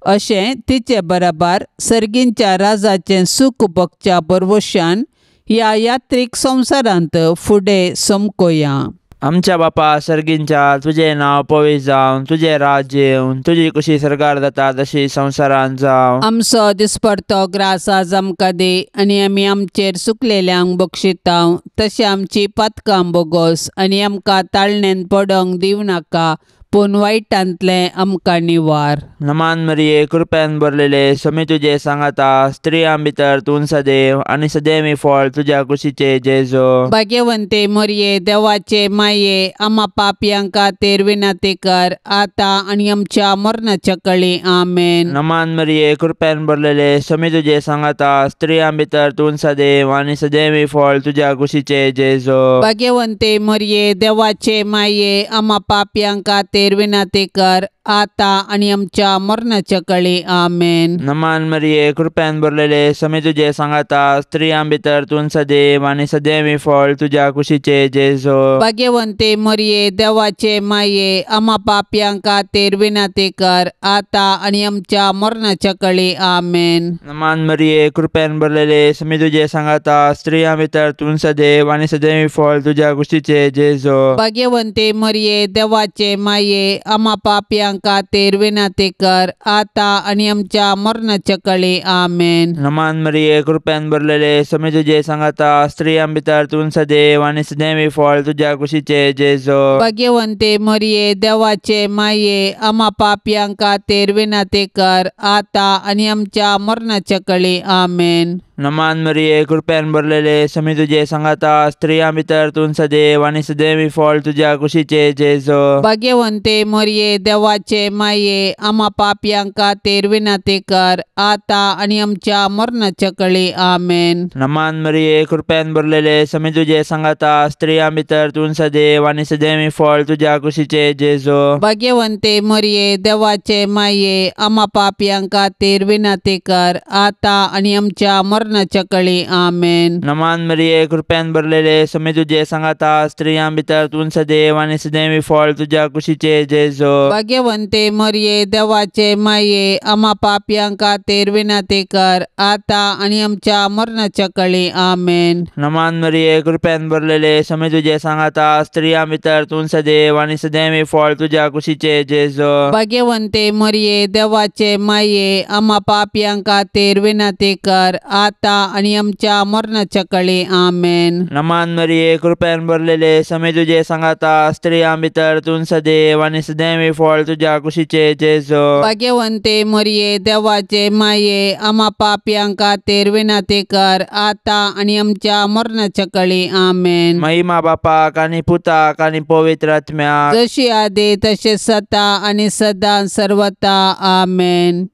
[SPEAKER 1] अशें तिचे बराबर सर्गींच्या राजाचें सूख भोगच्या बरवशान ह्या यात्रीक संवसारांत फुडें समकोया.
[SPEAKER 2] आमच्या बापा सर्गींच्या, तुजें नांव पवित्र जावं, तुजें राज्य येवं, तुजी कुशी सरकार जाता तशी संवसारांत जावं.
[SPEAKER 1] आमचो दिसपडतो ग्रास आज आमकां दी आनी आमी आमचेर सुकलेल्यांक बक्षितांव तशें आमची पातकां बोगोस आनी आमकां ताळणेन पडोंक दिवं नाका, पूण वायटांतलें आमकां निवार.
[SPEAKER 2] नमान मरिये, कृपेन भरलेले, स्वामी तुजे सांगाता, स्त्रियां भितर तूं सदैव आनी सदैवी फळ तुज्या कुशीचे जेजू.
[SPEAKER 1] भाग्यवंते मरिये, देवाचे माये, आमा पापयां खातीर विनंती कर आतां आनी आमच्या मरणाच्या कळी. आमेन.
[SPEAKER 2] नमान मरिये, कृपेन भरलेले, स्वामी तुजे सांगाता, स्त्रियां भितर तूं सदैव आनी सदैवी फळ तुज्या कुशीचे जेजू.
[SPEAKER 1] भाग्यवंते मरिये, देवाचे माये, आमा पापयां खातीर विनंती कर आतां आनी आमच्या मरणाच्या कळी. आमेन.
[SPEAKER 2] नमान मरिये, कृपेन भरलेले, स्वामी तुजे सांगाता, स्त्रियां भितर तूं सदैव आनी सदैवी फळ तुज्या कुशीचे जेजू.
[SPEAKER 1] भाग्यवंते मरिये, देवाचे माये, आमा पापयां खातीर विनंती कर आतां आनी आमच्या मरणाच्या कळी. आमेन.
[SPEAKER 2] नमान मरिये, कृपेन भरलेले, स्वामी तुजे सांगाता, स्त्रियां भितर तूं सदैव आनी सदैवी फळ तुज्या कुशीचे जेजू.
[SPEAKER 1] भाग्यवंते मरिये, देवाचे माये, आमा पापयां खातीर विनंती कर आतां आनी आमच्या मरणाच्या कळी. आमेन.
[SPEAKER 2] नमान मरिये, कृपेन भरलेले, स्वामी तुजे सांगाता, स्त्रियां भितर तूं सदैव आनी सदैवी फळ तुज्या कुशीचे जेजू.
[SPEAKER 1] भाग्यवंते मरिये, देवाचे माये, आमा पापयां खातीर विनंती कर आतां आनी आमच्या मरणाच्या कळी. आमेन.
[SPEAKER 2] नमान मरिये, कृपेन भरलेले, स्वामी तुजे सांगाता, स्त्रियां भितर तूं सदैव आनी सदैवी फळ तुज्या कुशीचे जेजू.
[SPEAKER 1] भाग्यवंते मरिये, देवाचे माये, आमा पापयां खातीर विनंती कर आतां आनी आमच्या मरणाच्या कळी. आमेन.
[SPEAKER 2] नमान मरिये, कृपेन भरलेले, स्वामी तुजे सांगाता, स्त्रियां भितर तूं सदैव आनी सदैवी फळ तुज्या कुशीचे जेजू.
[SPEAKER 1] भाग्यवंते मरिये, देवाचे माये, आमा पापयां खातीर विनंती कर आतां आनी आमच्या मरणाच्या कळी. आमेन.
[SPEAKER 2] नमान मरिये, कृपेन भरलेले, स्वामी तुजे सांगाता, स्त्रियां भितर तूं सदैव आनी सदैवी फळ तुज्या कुशीचे जेजू.
[SPEAKER 1] भाग्यवंते मरिये, देवाचे माये, आमा पापयां खातीर विनंती कर आतां आनी आमच्या मरणाच्या कळी. आमेन.
[SPEAKER 2] नमान मरिये, कृपेन भरलेले, स्वामी तुजे सांगाता, स्त्रियां भितर तूं सदैव आनी सदैवी फळ तुज्या कुशीचे जेजू.
[SPEAKER 1] भाग्यवंते मरिये, देवाचे माये, आमा पापयां खातीर विनंती कर आतां आनी आमच्या मरणाच्या कळी. आमेन.
[SPEAKER 2] नमान मरिये, कृपेन भरलेले, स्वामी तुजे सांगाता, स्त्रियां भितर तूं सदैव आनी सदैवी फळ तुज्या कुशीचे जेजू.
[SPEAKER 1] भाग्यवंते मरिये, देवाचे माये, आमा पापयां खातीर विनंती कर आतां आनी आमच्या मरणाच्या कळी. आमेन.
[SPEAKER 2] महिमा बापाक आनी पुताक आनी पवित्र आत्म्याक,
[SPEAKER 1] जशी आदी तशें सता आनी सदां सर्वता. आमेन.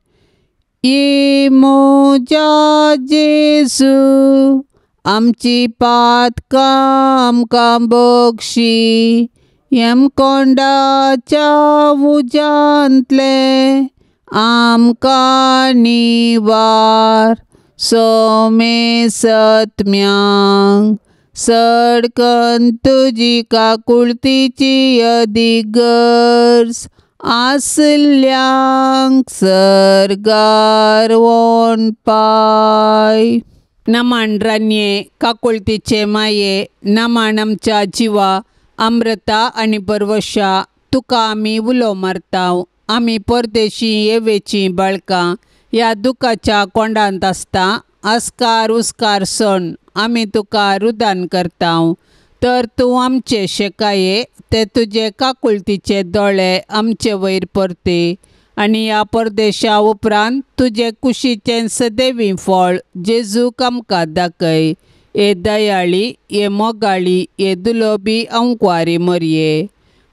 [SPEAKER 1] म्हज्या जेजू, आमची पातकां आमकां बक्षी, यमकोंडाच्या उज्यांतलें आमकां निवार, सोमे सत्म्यांक सडकन तुजी काकुळतीची अदीक गरज आसल्यांक सर्गार वोणपाय. नमन रानये काकुळतीचे माये, नमन आमच्या जिवा अमृता आनी बरवशा, तुका आमी उलो मारता. आमी परदेशी येवेचीं बाळकां ह्या दुखाच्या कोंडांत आसता. आस्कार उस्कार सण आमी तुका रुदान करता. तर तूं आमचे शेकाये ते तुजे काकुळतीचे दोळे आमचे वयर परते आनी ह्या परदेशा उपरांत तुजे कुशीचें सदैवी फळ जेजूक आमकां दाखय. हे दयाळी, हे मोगाळी, हे दुलोबी अंकवारी मोरये,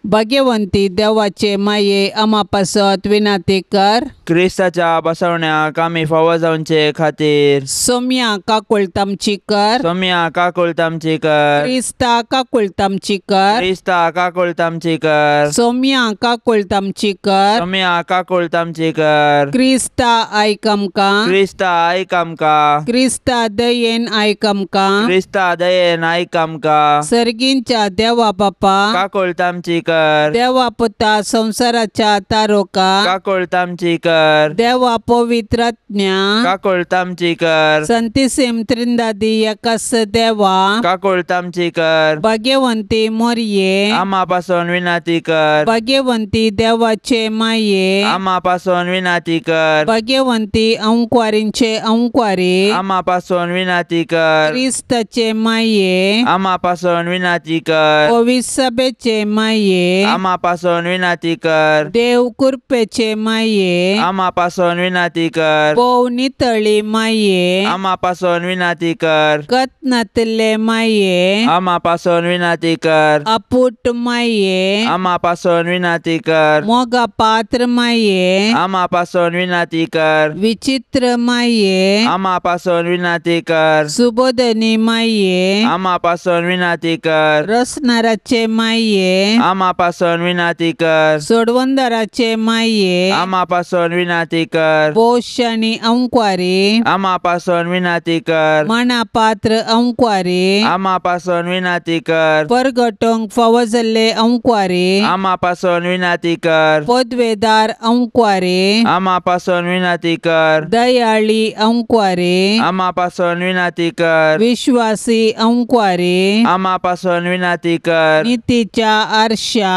[SPEAKER 1] भाग्यवंती देवाचे माये आमा पासत विनाती कर.
[SPEAKER 2] क्रिस्ताच्या बसवण्याक आमी फावो जावचे खातीर
[SPEAKER 1] सोम्या काकुळत आमची कर.
[SPEAKER 2] सोम्या काकुळत आमची कर.
[SPEAKER 1] क्रिस्ता काकुळत आमची कर.
[SPEAKER 2] क्रिस्ता काकुळत आमची कर.
[SPEAKER 1] सोम्या काकुळत आमची कर.
[SPEAKER 2] सोम्या काकुळत आमची कर.
[SPEAKER 1] क्रिस्ता आयक आमकां.
[SPEAKER 2] क्रिस्ता आयक आमकां.
[SPEAKER 1] क्रिस्ता दयेन आयक आमकां.
[SPEAKER 2] क्रिस्ता दयेन आयक आमकां.
[SPEAKER 1] सर्गींच्या देवा बापा
[SPEAKER 2] काकुळत आमची कर.
[SPEAKER 1] देवा पुता संवसाराच्या तारोका
[SPEAKER 2] काकुळत आमची कर.
[SPEAKER 1] देवा पवित्रात्म्या
[SPEAKER 2] काकुळत आमची कर.
[SPEAKER 1] संतीसिम त्रिंदादी एकास देवा
[SPEAKER 2] काकुळत आमची कर.
[SPEAKER 1] भाग्यवंती मोरये
[SPEAKER 2] आमा पासून विनाती कर.
[SPEAKER 1] भाग्यवंती देवाचे माये
[SPEAKER 2] आमा पासून विनाती कर.
[SPEAKER 1] भाग्यवंती अंकवारींचे अंकवारी
[SPEAKER 2] आमा पासून विनाती कर.
[SPEAKER 1] क्रिस्ताचे माये
[SPEAKER 2] आमा पासून विनाती कर.
[SPEAKER 1] पवित्र सभेचे माये
[SPEAKER 2] आमा पासून विनाती कर.
[SPEAKER 1] देव कृपेचे माये
[SPEAKER 2] आमा पासून विनाती कर.
[SPEAKER 1] भोव नितळी माये
[SPEAKER 2] आमा पासून विनाती कर.
[SPEAKER 1] कत नातले माये
[SPEAKER 2] आमा पासून विनाती कर.
[SPEAKER 1] अपूट माये
[SPEAKER 2] आमा पासून विनाती कर.
[SPEAKER 1] मोगा पात्र माये
[SPEAKER 2] आमा पासून विनाती कर.
[SPEAKER 1] विचित्र माये
[SPEAKER 2] आमा पासून विनाती कर.
[SPEAKER 1] सुबोधनी माये
[SPEAKER 2] आमा पासून विनाती कर.
[SPEAKER 1] रसनाराचे माये
[SPEAKER 2] आमा पासून विनाती कर.
[SPEAKER 1] सोडवंदराचे माये
[SPEAKER 2] आमा पासून विनाती कर.
[SPEAKER 1] पोश आनी अंकवारी
[SPEAKER 2] आमा पासून विनाती कर.
[SPEAKER 1] माना पात्र अंकवारी
[SPEAKER 2] आमा पासून विनाती कर.
[SPEAKER 1] परगटोंक फावो जाल्ले अंकवारी
[SPEAKER 2] आमा पासून विनाती कर.
[SPEAKER 1] पदवेदार अंकवारी
[SPEAKER 2] आमा पासून विनाती कर.
[SPEAKER 1] दयाळी अंकवारी
[SPEAKER 2] आमा पासून विनाती कर.
[SPEAKER 1] विश्वासी अंकवारी
[SPEAKER 2] आमा पासून विनाती कर.
[SPEAKER 1] नितीच्या आरशा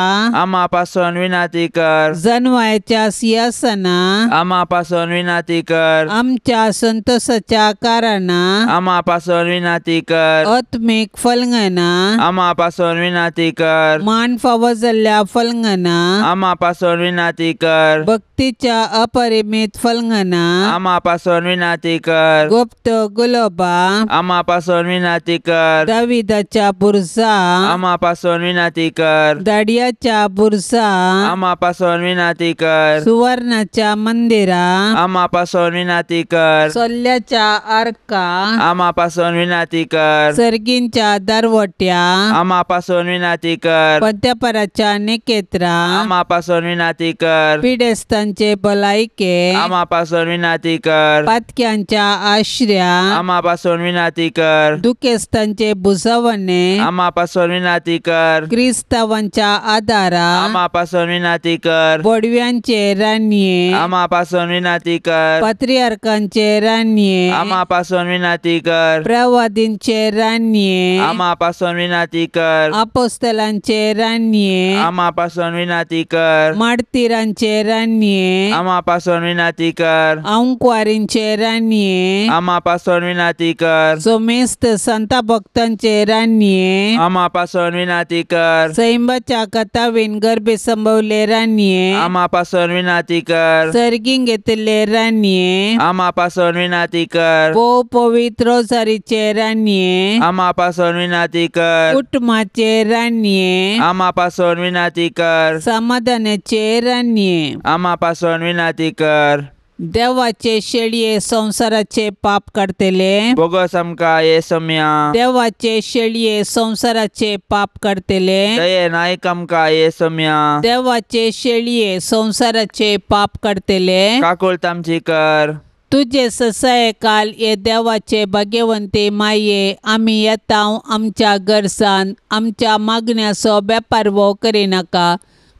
[SPEAKER 2] आमा पासून विनाती कर.
[SPEAKER 1] जनवायच्या सिंहासना
[SPEAKER 2] आमा पासून विनाती कर.
[SPEAKER 1] आमच्या संतोषाच्या कारणां
[SPEAKER 2] आमा पासून विनाती कर.
[SPEAKER 1] आत्मीक फलंगना
[SPEAKER 2] आमा पासून विनाती कर.
[SPEAKER 1] मान फावो जाल्ल्या फलंगना
[SPEAKER 2] आमा पासून विनाती कर.
[SPEAKER 1] भक्तीच्या अपरिमित फलंगना
[SPEAKER 2] आमा पासून विनाती कर.
[SPEAKER 1] गुप्त गुलोबा
[SPEAKER 2] आमा पासून विनाती कर.
[SPEAKER 1] दाविदाच्या बुरजा
[SPEAKER 2] आमा पासून विनाती कर.
[SPEAKER 1] दाडियाच्या बुरजा
[SPEAKER 2] आमा पासून विनाती कर.
[SPEAKER 1] सुवर्णाच्या मंदिरा
[SPEAKER 2] आमा पासून विनाती कर.
[SPEAKER 1] सोल्ल्याच्या आर्का
[SPEAKER 2] आमा पासून विनाती कर.
[SPEAKER 1] सर्गींच्या दरवट्या
[SPEAKER 2] आमा पासून विनाती कर.
[SPEAKER 1] पद्यापराच्या निकेत्रा
[SPEAKER 2] आमा पासून विनाती कर.
[SPEAKER 1] पिडेस्तांचे भलायके
[SPEAKER 2] आमा पासून विनाती कर.
[SPEAKER 1] पातक्यांच्या आश्र्या
[SPEAKER 2] आमा पासून विनाती कर.
[SPEAKER 1] दुखेस्तांचे बुजवणे
[SPEAKER 2] आमा पासून विनाती कर.
[SPEAKER 1] क्रिस्तावांच्या आदारा
[SPEAKER 2] आमा पासून विनाती कर.
[SPEAKER 1] बोडव्यांचे रानये
[SPEAKER 2] आमा पासून विनाती कर.
[SPEAKER 1] पात्रियार्कांचे रानये
[SPEAKER 2] आमा पासून विनाती कर.
[SPEAKER 1] प्रवादींचे रानये
[SPEAKER 2] आमा पासून विनाती कर.
[SPEAKER 1] अपोस्तलांचे रानये
[SPEAKER 2] आमा पासून विनाती कर.
[SPEAKER 1] मार्तीरांचे रानये
[SPEAKER 2] आमा पासून विनाती कर.
[SPEAKER 1] अंकवारींचे रानये
[SPEAKER 2] आमा पासून विनाती कर.
[SPEAKER 1] सोमेस्त संता भक्तांचे रानये
[SPEAKER 2] आमा पासून विनाती कर.
[SPEAKER 1] सैंबाच्या कथावीन गर्भे संभवले रानये
[SPEAKER 2] आमा पासून विनाती कर.
[SPEAKER 1] सर्गीं घेतिल्ले रानये
[SPEAKER 2] आमा पासून विनाती कर.
[SPEAKER 1] भोव पवित्र रोजारीचे रानये
[SPEAKER 2] आमा पासून विनाती कर.
[SPEAKER 1] कुटुंबाचे रानये
[SPEAKER 2] आमा पासून विनाती कर.
[SPEAKER 1] समाधानाचे रानये
[SPEAKER 2] आमा पासून विनाती कर.
[SPEAKER 1] देवाचे शेळये संवसाराचे पाप काडतले
[SPEAKER 2] बोगस आमकां हे सम्या
[SPEAKER 1] देवाचे शेळये संवसाराचे पाप काडतले
[SPEAKER 2] दयेन आयक आमकां हे सम्या
[SPEAKER 1] देवाचे शेळये संवसाराचे पाप काडतले
[SPEAKER 2] काकुळत आमची कर.
[SPEAKER 1] तुजे ससाये काल हे देवाचे भाग्यवंते माये आमी येता आमच्या गरसान आमच्या मागण्याचो बेपारवो करिनाका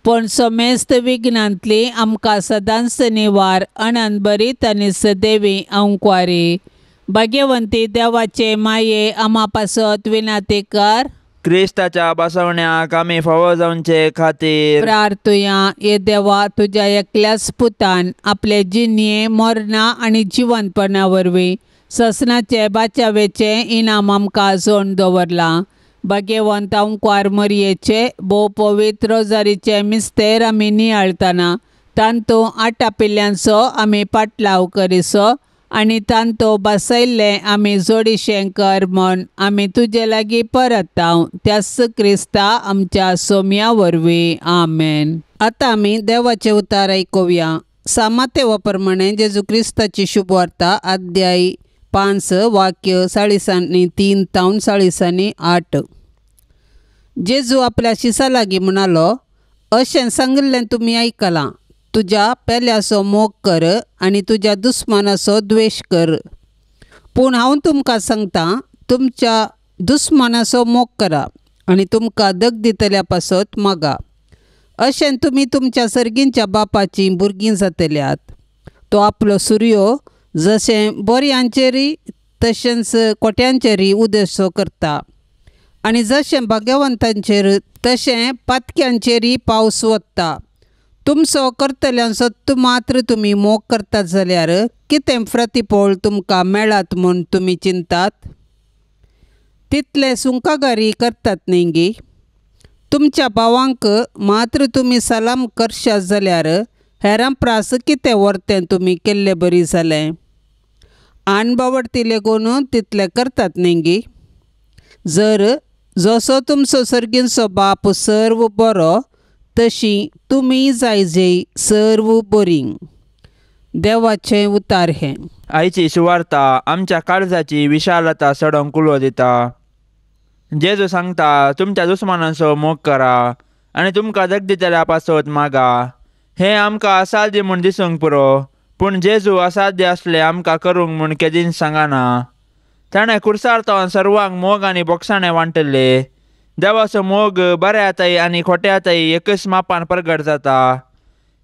[SPEAKER 1] पूण समेस्त विघ्नांतली आमकां सदांच निवार अनंतभरीत आनी सदैवी अंकवारी. भाग्यवंती देवाचे माये आमा पासत विनाती कर.
[SPEAKER 2] क्रिस्ताच्या बसवण्याक आमी फावो जावचे खातीर
[SPEAKER 1] प्रार्थुया. ये देवा, तुज्या एकल्याच पुतान आपले जिणये मरणा आनी जिवंतपणा वरवीं ससनाचे बाचावेचें इनाम आमकां जोड दवरलां. भाग्यवंत अंकवार मरयेचे भोव पवित्र रोजारीचे मिस्तेर आमी नियाळतना तांतू आटापिल्ल्यांचो आमी पाटलाव करिसो आनी तांतो बसयल्लें आमी जोडीशें कर म्हूण आमी तुजे लागीं परताव त्याच क्रिस्ता आमच्या सोम्या वरवीं. आमेन. आतां आमी देवाचें उतार आयकुया. सामातेवा प्रमाणे जेजू क्रिस्ताची शुभवार्ता अध्याय 5 वाक्य 43 तावन 48. जेजू आपल्या शिसा लागीं म्हणालो, अशें सांगिल्लें तुमी आयकलां, तुज्या पेल्याचो मोग कर आनी तुज्या दुस्मानाचो द्वेश कर. पूण हांव तुमकां सांगता, तुमच्या दुस्मानाचो मोग करा आनी तुमकां दग दितल्या पासत मागा. अशें तुमी तुमच्या सर्गींच्या बापाचीं भुरगीं जातल्यात. तो आपलो सुर्यो जशें बोरयांचेरय तशेंच कोट्यांचेरय उदेसो करता आनी जशें भाग्यवंतांचेर तशें पातक्यांचेरय पावस वता. तुमचो करतल्यांचो मात्र तुमी मोग करतात जाल्यार कितें प्रतिफळ तुमकां मेळत म्हूण तुमी चिंतात? तितले सुंकागारी करतात न्ही गी? तुमच्या भावांक मात्र तुमी सलाम करशात जाल्यार हेरां प्रास कितें व्हरतें तुमी केल्ले बरी जालें? आनबावडती लेगून तितले करतात न्ही गी? जर जसो तुमचो सर्गींचो बाप सर्व बरो तशी तुमी जायजे सर्व बरी. देवाचें उतार हें.
[SPEAKER 2] आयची सुवार्ता आमच्या काळजाची विशालता सडोंक उलो दिता. जेजू सांगता, तुमच्या दुस्मानांचो मोग करा आनी तुमकां दग दितल्या पासत मागा. हें आमकां असाध्य म्हूण दिसूंक पुरो, पूण जेजू असाध्य आसलें आमकां करूंक म्हूण केदींच सांगना. ताणें कुर्सार तावन सर्वांक मोग आनी बोगसाणें वांटल्ले. देवाचो मोग बऱ्यातय आनी खोट्यातय एकच मापान प्रगट जाता.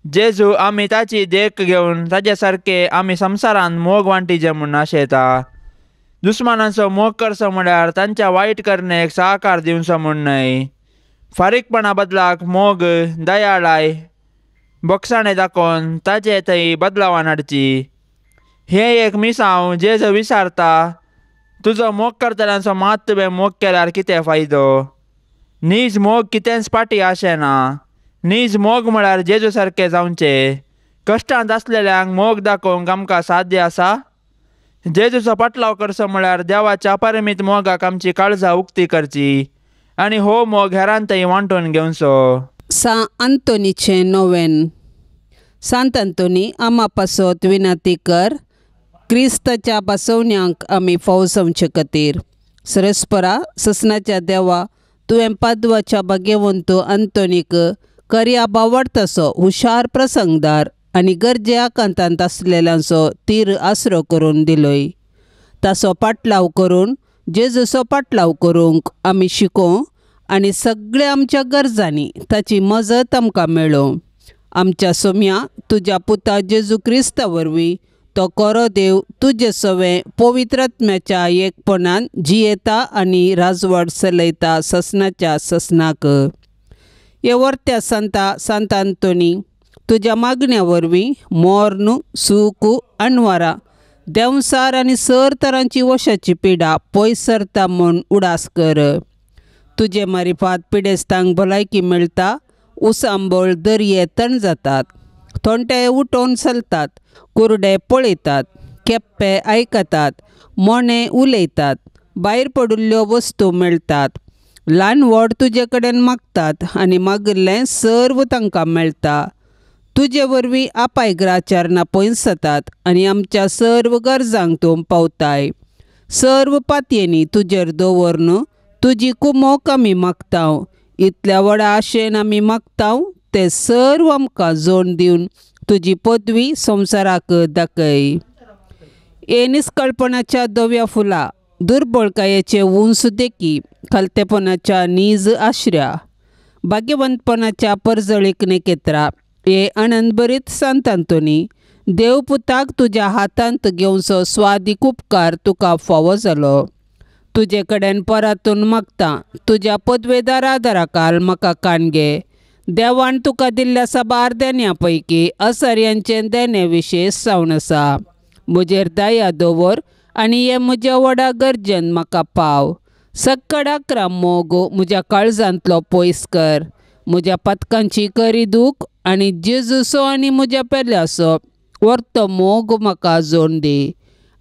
[SPEAKER 2] जेजू आमी ताची देख घेवन ताजे सारके आमी संवसारान मोग वांटीचे म्हूण आशेता. दुस्मानांचो मोग करचो म्हळ्यार तांच्या वायट करणेक सहकार दिवचो म्हूण न्हय. फारीकपणा बदलाक मोग, दयाळाय, बोगसाणें दाखोवन ताचे थंय बदलावान हाडची. हें एक मिसांव जेजू विसारता, तुजो मोग करतल्यांचो मात तुवें मोग केल्यार कितें फायदो? नीज मोग कितेंच फाटीं आशेना. नीज मोग म्हळ्यार जेजू सारकें जावचें. कश्टांत आसलेल्यांक मोग दाखोवंक आमकां साध्य आसा? जेजूचो पाटलाव करचो म्हळ्यार देवाच्या अपरिमीत मोगाक आमची काळजां उक्ती करची आनी हो मोग हेरां थंय वांटून घेवचो.
[SPEAKER 1] सां अंतोनीचें नोवेन. सांत अंतोनी आमा पासत विनंती कर, क्रिस्ताच्या बसवण्यांक आमी फाव जावचे खातीर. सरस्परा ससनाच्या देवा, तुवें पादवाच्या भाग्यवंत अंतोनीक करया बावडतासो हुशार प्रसंगदार आनी गरजे आकांतांत आसलेल्यांचो तीर आसरो करून दिलोय. ताचो पाटलाव करून जेजूचो पाटलाव करूंक आमी शिकोवं आनी सगळ्या आमच्या गरजांनी ताची मजत आमकां मेळोवं. आमच्या सोम्या तुज्या पुता जेजू क्रिस्ता वरवीं तो कोरो देव तुजे सवें पवित्रात्म्याच्या एकपणान जियेता आनी राजवाड चलयता ससनाच्या ससनाक. हे वर्त्या संता सांत अंतोनी, तुज्या मागण्या वरवीं मोर्न, सूख, अणवारा, देंवसार आनी सर तरांची वशाची पिडा पयस सरता म्हूण उडास कर. तुजे मारिफात पिडेस्तांक भलायकी मेळटा, उसांबळ दर्ये तण जातात, थोंटे उठोवन चलतात, कुरडे पळयतात, केप्पे आयकतात, मोणे उलयतात, भायर पडिल्ल्यो वस्तू मेळटात, ल्हान व्हड तुजे कडेन मागतात आनी मागिल्लें सर्व तांकां मेळटा. तुजे वरवीं आपायग्राचारणां पयस जातात आनी आमच्या सर्व गरजांक तूं पावताय. सर्व पातयेंनी तुजेर दवरून तुजी कुमोक आमी मागता. इतल्या व्हडा आशेन आमी मागता ते सर्व आमकां जोड दिवन तुजी पदवी संवसाराक दाखय. हे निस्कळपणाच्या धव्या फुलां, दुर्बळकायेचे उंच देखी, खालतेपणाच्या नीज आश्र्या, भाग्यवंतपणाच्या परजळीक नेकेत्रा हे आनंदभरीत सांत आंतोनी देवपुताक तुज्या हातांत घेवचो स्वादीक उपकार तुका फावो जालो. तुजे कडेन परतून मागता तुज्या पदवेदार आदाराकाल म्हाका कान घे. देवान तुका दिल्ल्या साबार देण्या पैकी असर्यांचें देणें विशेश जावन आसा. म्हजेर दया दवर आनी हे म्हज्या व्हडा गरजेन म्हाका पाव. सक्कडाक्रा मोग म्हज्या काळजांतलो पयस कर. म्हज्या पदकांची करी दूख आनी जेजूचो आनी म्हज्या पेल्याचो वर्तो मोग म्हाका जोड दी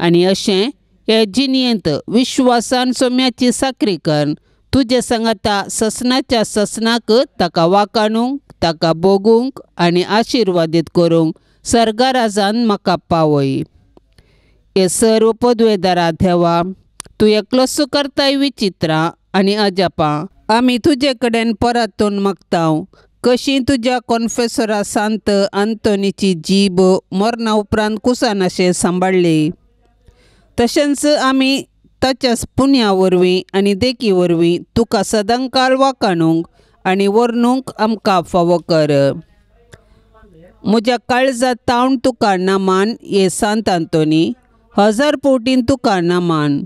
[SPEAKER 1] आनी अशें हे जिणेंत विश्वासान सोम्याची साकरी कर तुजे सांगाता ससनाच्या ससनाक ताका वाकाणूंक ताका भोगूंक आनी आशिर्वादीत करूंक सर्गाराजान म्हाका पावय. हे सर्व पदवेदारा देवा तूं एकलोच करताय विचित्रां आनी अजापां. आमी तुजे कडेन परतून मागता कशी तुज्या कॉन्फेसरा सांत आंतोनीची जीब मरणा उपरांत कुसानाशें सांबाळ्ळी तशेंच आमी ताच्या पुण्या वरवीं आनी देखी वरवीं तुका सदांकाळ वाकाणूंक आनी वर्णूंक आमकां फावो कर. म्हज्या काळजा तावन तुका नमान हे सांत आंतोनी हजार पवटीन तुका नमान.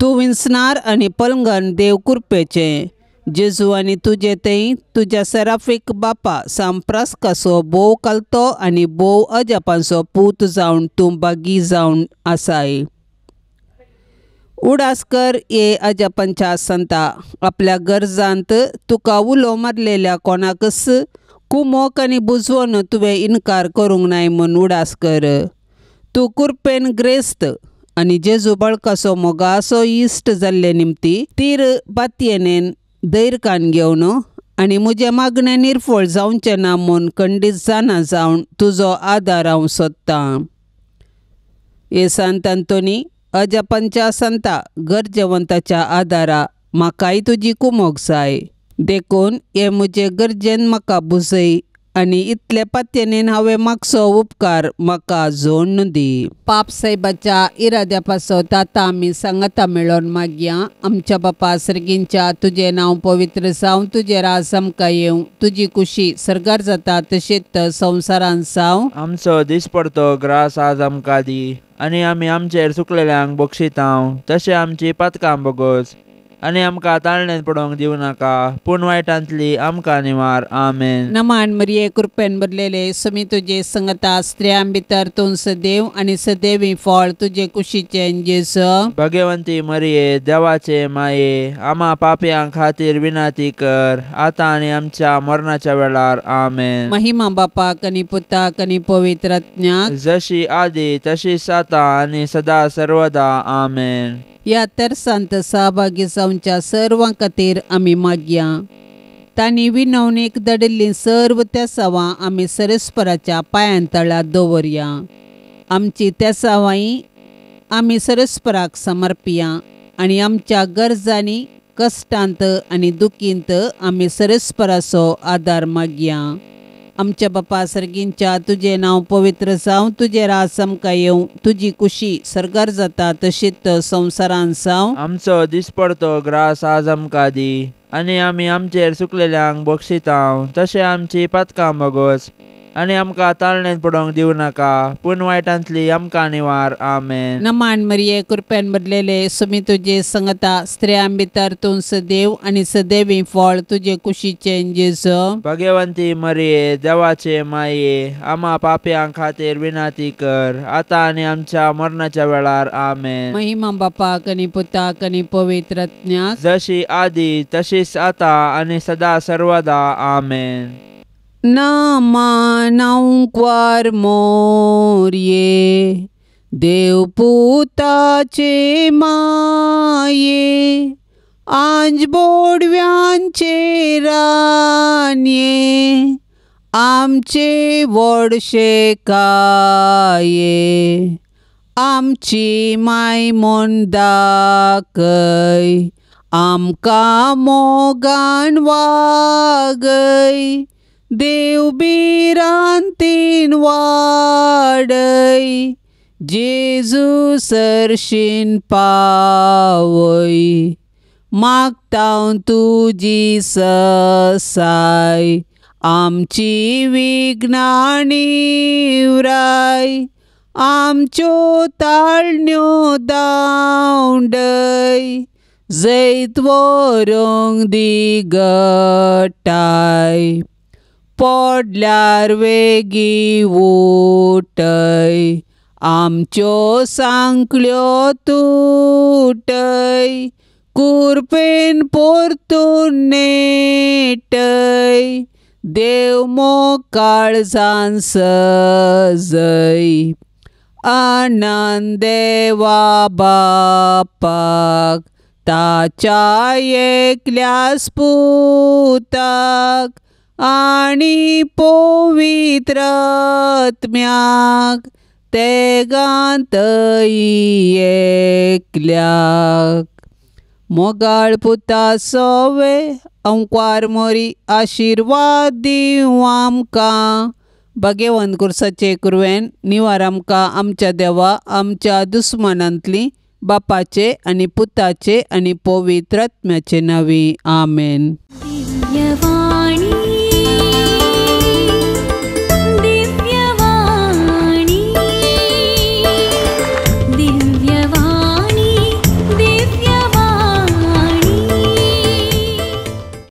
[SPEAKER 1] तूं विंचणार आनी पलंगन देव कृपेचें जेजू आनी तुजे थंय तुज्या सेराफीक बापा सांप्रास्काचो भोव कालतो आनी भोव अजापांचो पूत जावन तूं बागी जावन आसाय. उडास कर हे अजापांच्या संता आपल्या गरजांत तुका उलो मारलेल्या कोणाकच कुमोक आनी बुजवून तुवें इनकार करूंक नाय म्हूण उडास कर. तूं कुरपेन ग्रेस्त आनी जेजू बळकाचो मोगाचो इश्ट जाल्ले निमती तीर पातयेनेन धैर्य घेवन आनी म्हजें मागणें निर्फळ जावचें ना म्हूण खंडीत जाणा जावन तुजो आदार हांव सोदतां. हे सांत आंतोनी अजापांच्या संता गरजेवंताच्या आदारा म्हाकाय तुजी कुमोक जाय देखून हे म्हजे गरजेन म्हाका बुजय आनी इतले पातयेनेन हांवें मागचो उपकार म्हाका जोडून दी. पाप सायबाच्या इराद्या पासत आतां आमी सांगाता मेळोन मागया. आमच्या बापा सर्गींच्या तुजें नांव पवित्र जावं तुजें राज आमकां येवं तुजी कुशी सर्गार जाता तशीच संवसारांत जावं.
[SPEAKER 2] आमचो दिसपडतो ग्रास आज आमकां दी आनी आमी आमचेर चुकलेल्यांक बक्षितांव तशें आमची पातकां बगोस आनी आमकां ताळणेंत पडोवंक दिवं नाका पूण वायटांतली आमकां निवार. आमेन.
[SPEAKER 1] नमान मरिये कृपेन भरलेले समी तुजे संगता स्त्रियां भितर तूं सदैव आनी सदैवी फळ तुजे कुशीचें जेजू.
[SPEAKER 2] भगवंती मरिये देवाचे माये आमा पापयां खातीर विनंती कर आतां आनी आमच्या मरणाच्या वेळार. आमेन.
[SPEAKER 1] महिमा बापाक आनी पुताक आनी पवित्र आत्म्याक
[SPEAKER 2] जशी आदी तशीच आतां आनी सदा सर्वदा. आमेन.
[SPEAKER 1] ह्या तेर्सांत सहभागी जावच्या सर्वां खातीर आमी मागया. तांणी विनवणीक धाडिल्लीं सर्व तेसावां आमी सरस्पराच्या पांयां तळा दवरया. आमची तेसावांय आमी सरस्पराक समर्पिया आनी आमच्या गरजांनी कश्टांत आनी दुखींत आमी सरस्पराचो आदार मागया. आमच्या बापा सर्गींच्या तुजें नांव पवित्र जावं तुजें राज आमकां येवं तुजी कुशी सर्गार जाता तशीच संवसारांत जावं.
[SPEAKER 2] आमचो दिसपडतो ग्रास आज आमकां दी आनी आमी आमचेर चुकलेल्यांक बक्षितांव तशें आमची पातकां बगोस आनी आमकां ताळणेंत पडोवंक दिवं नाका पूण वायटांतली आमकां निवार. आमेन.
[SPEAKER 1] नमान मरिये कृपेन भरलेले सुमी तुजे संगता स्त्रियां भितर तूं सदैव आनी सदैवी फळ तुजे कुशीचें जेजू.
[SPEAKER 2] भगवंती मरिये देवाचे माये आमा पापयां खातीर विनंती कर आतां आनी आमच्या मरणाच्या वेळार. आमेन.
[SPEAKER 1] महिमा बापाक आनी पुताक आनी पवित्र आत्म्याक
[SPEAKER 2] जशी आदी तशीच आतां आनी सदा सर्वदा. आमेन.
[SPEAKER 1] नामानांक्वार मोरये देवपुताचे माये आंज बोडव्यांचे रानये आमचे व्हडशे काये आमची माय म्हूण दाखय आमकां मोगान वागय देव भिरांतीन वाडय जेजू सरशीन पावय. मागता तुजी ससाय आमची विघ्नां निवराय आमच्यो ताळण्यो दावंडय जैत व्हरूंक दी गटाय पडल्यार वेगीं उठय आमच्यो सांकळ्यो तुटय कुरपेन परतून नेटय देव मोग काळजान सजय आनंद देवा बापाक ताच्या एकल्याच पुताक आनी पवित्र आत्म्याक तेगांतय एकल्याक. मोगाळ पुता सोवे अंकवार मोरी आशिर्वाद दिवं आमकां. भाग्यवंत कुर्साचे कुरवेन निवार आमकां आमच्या देवा आमच्या दुस्मानांतली बापाचे आनी पुताचे आनी पवित्र आत्म्याचे नांवी. आमेन.
[SPEAKER 3] दिव्यवाणी.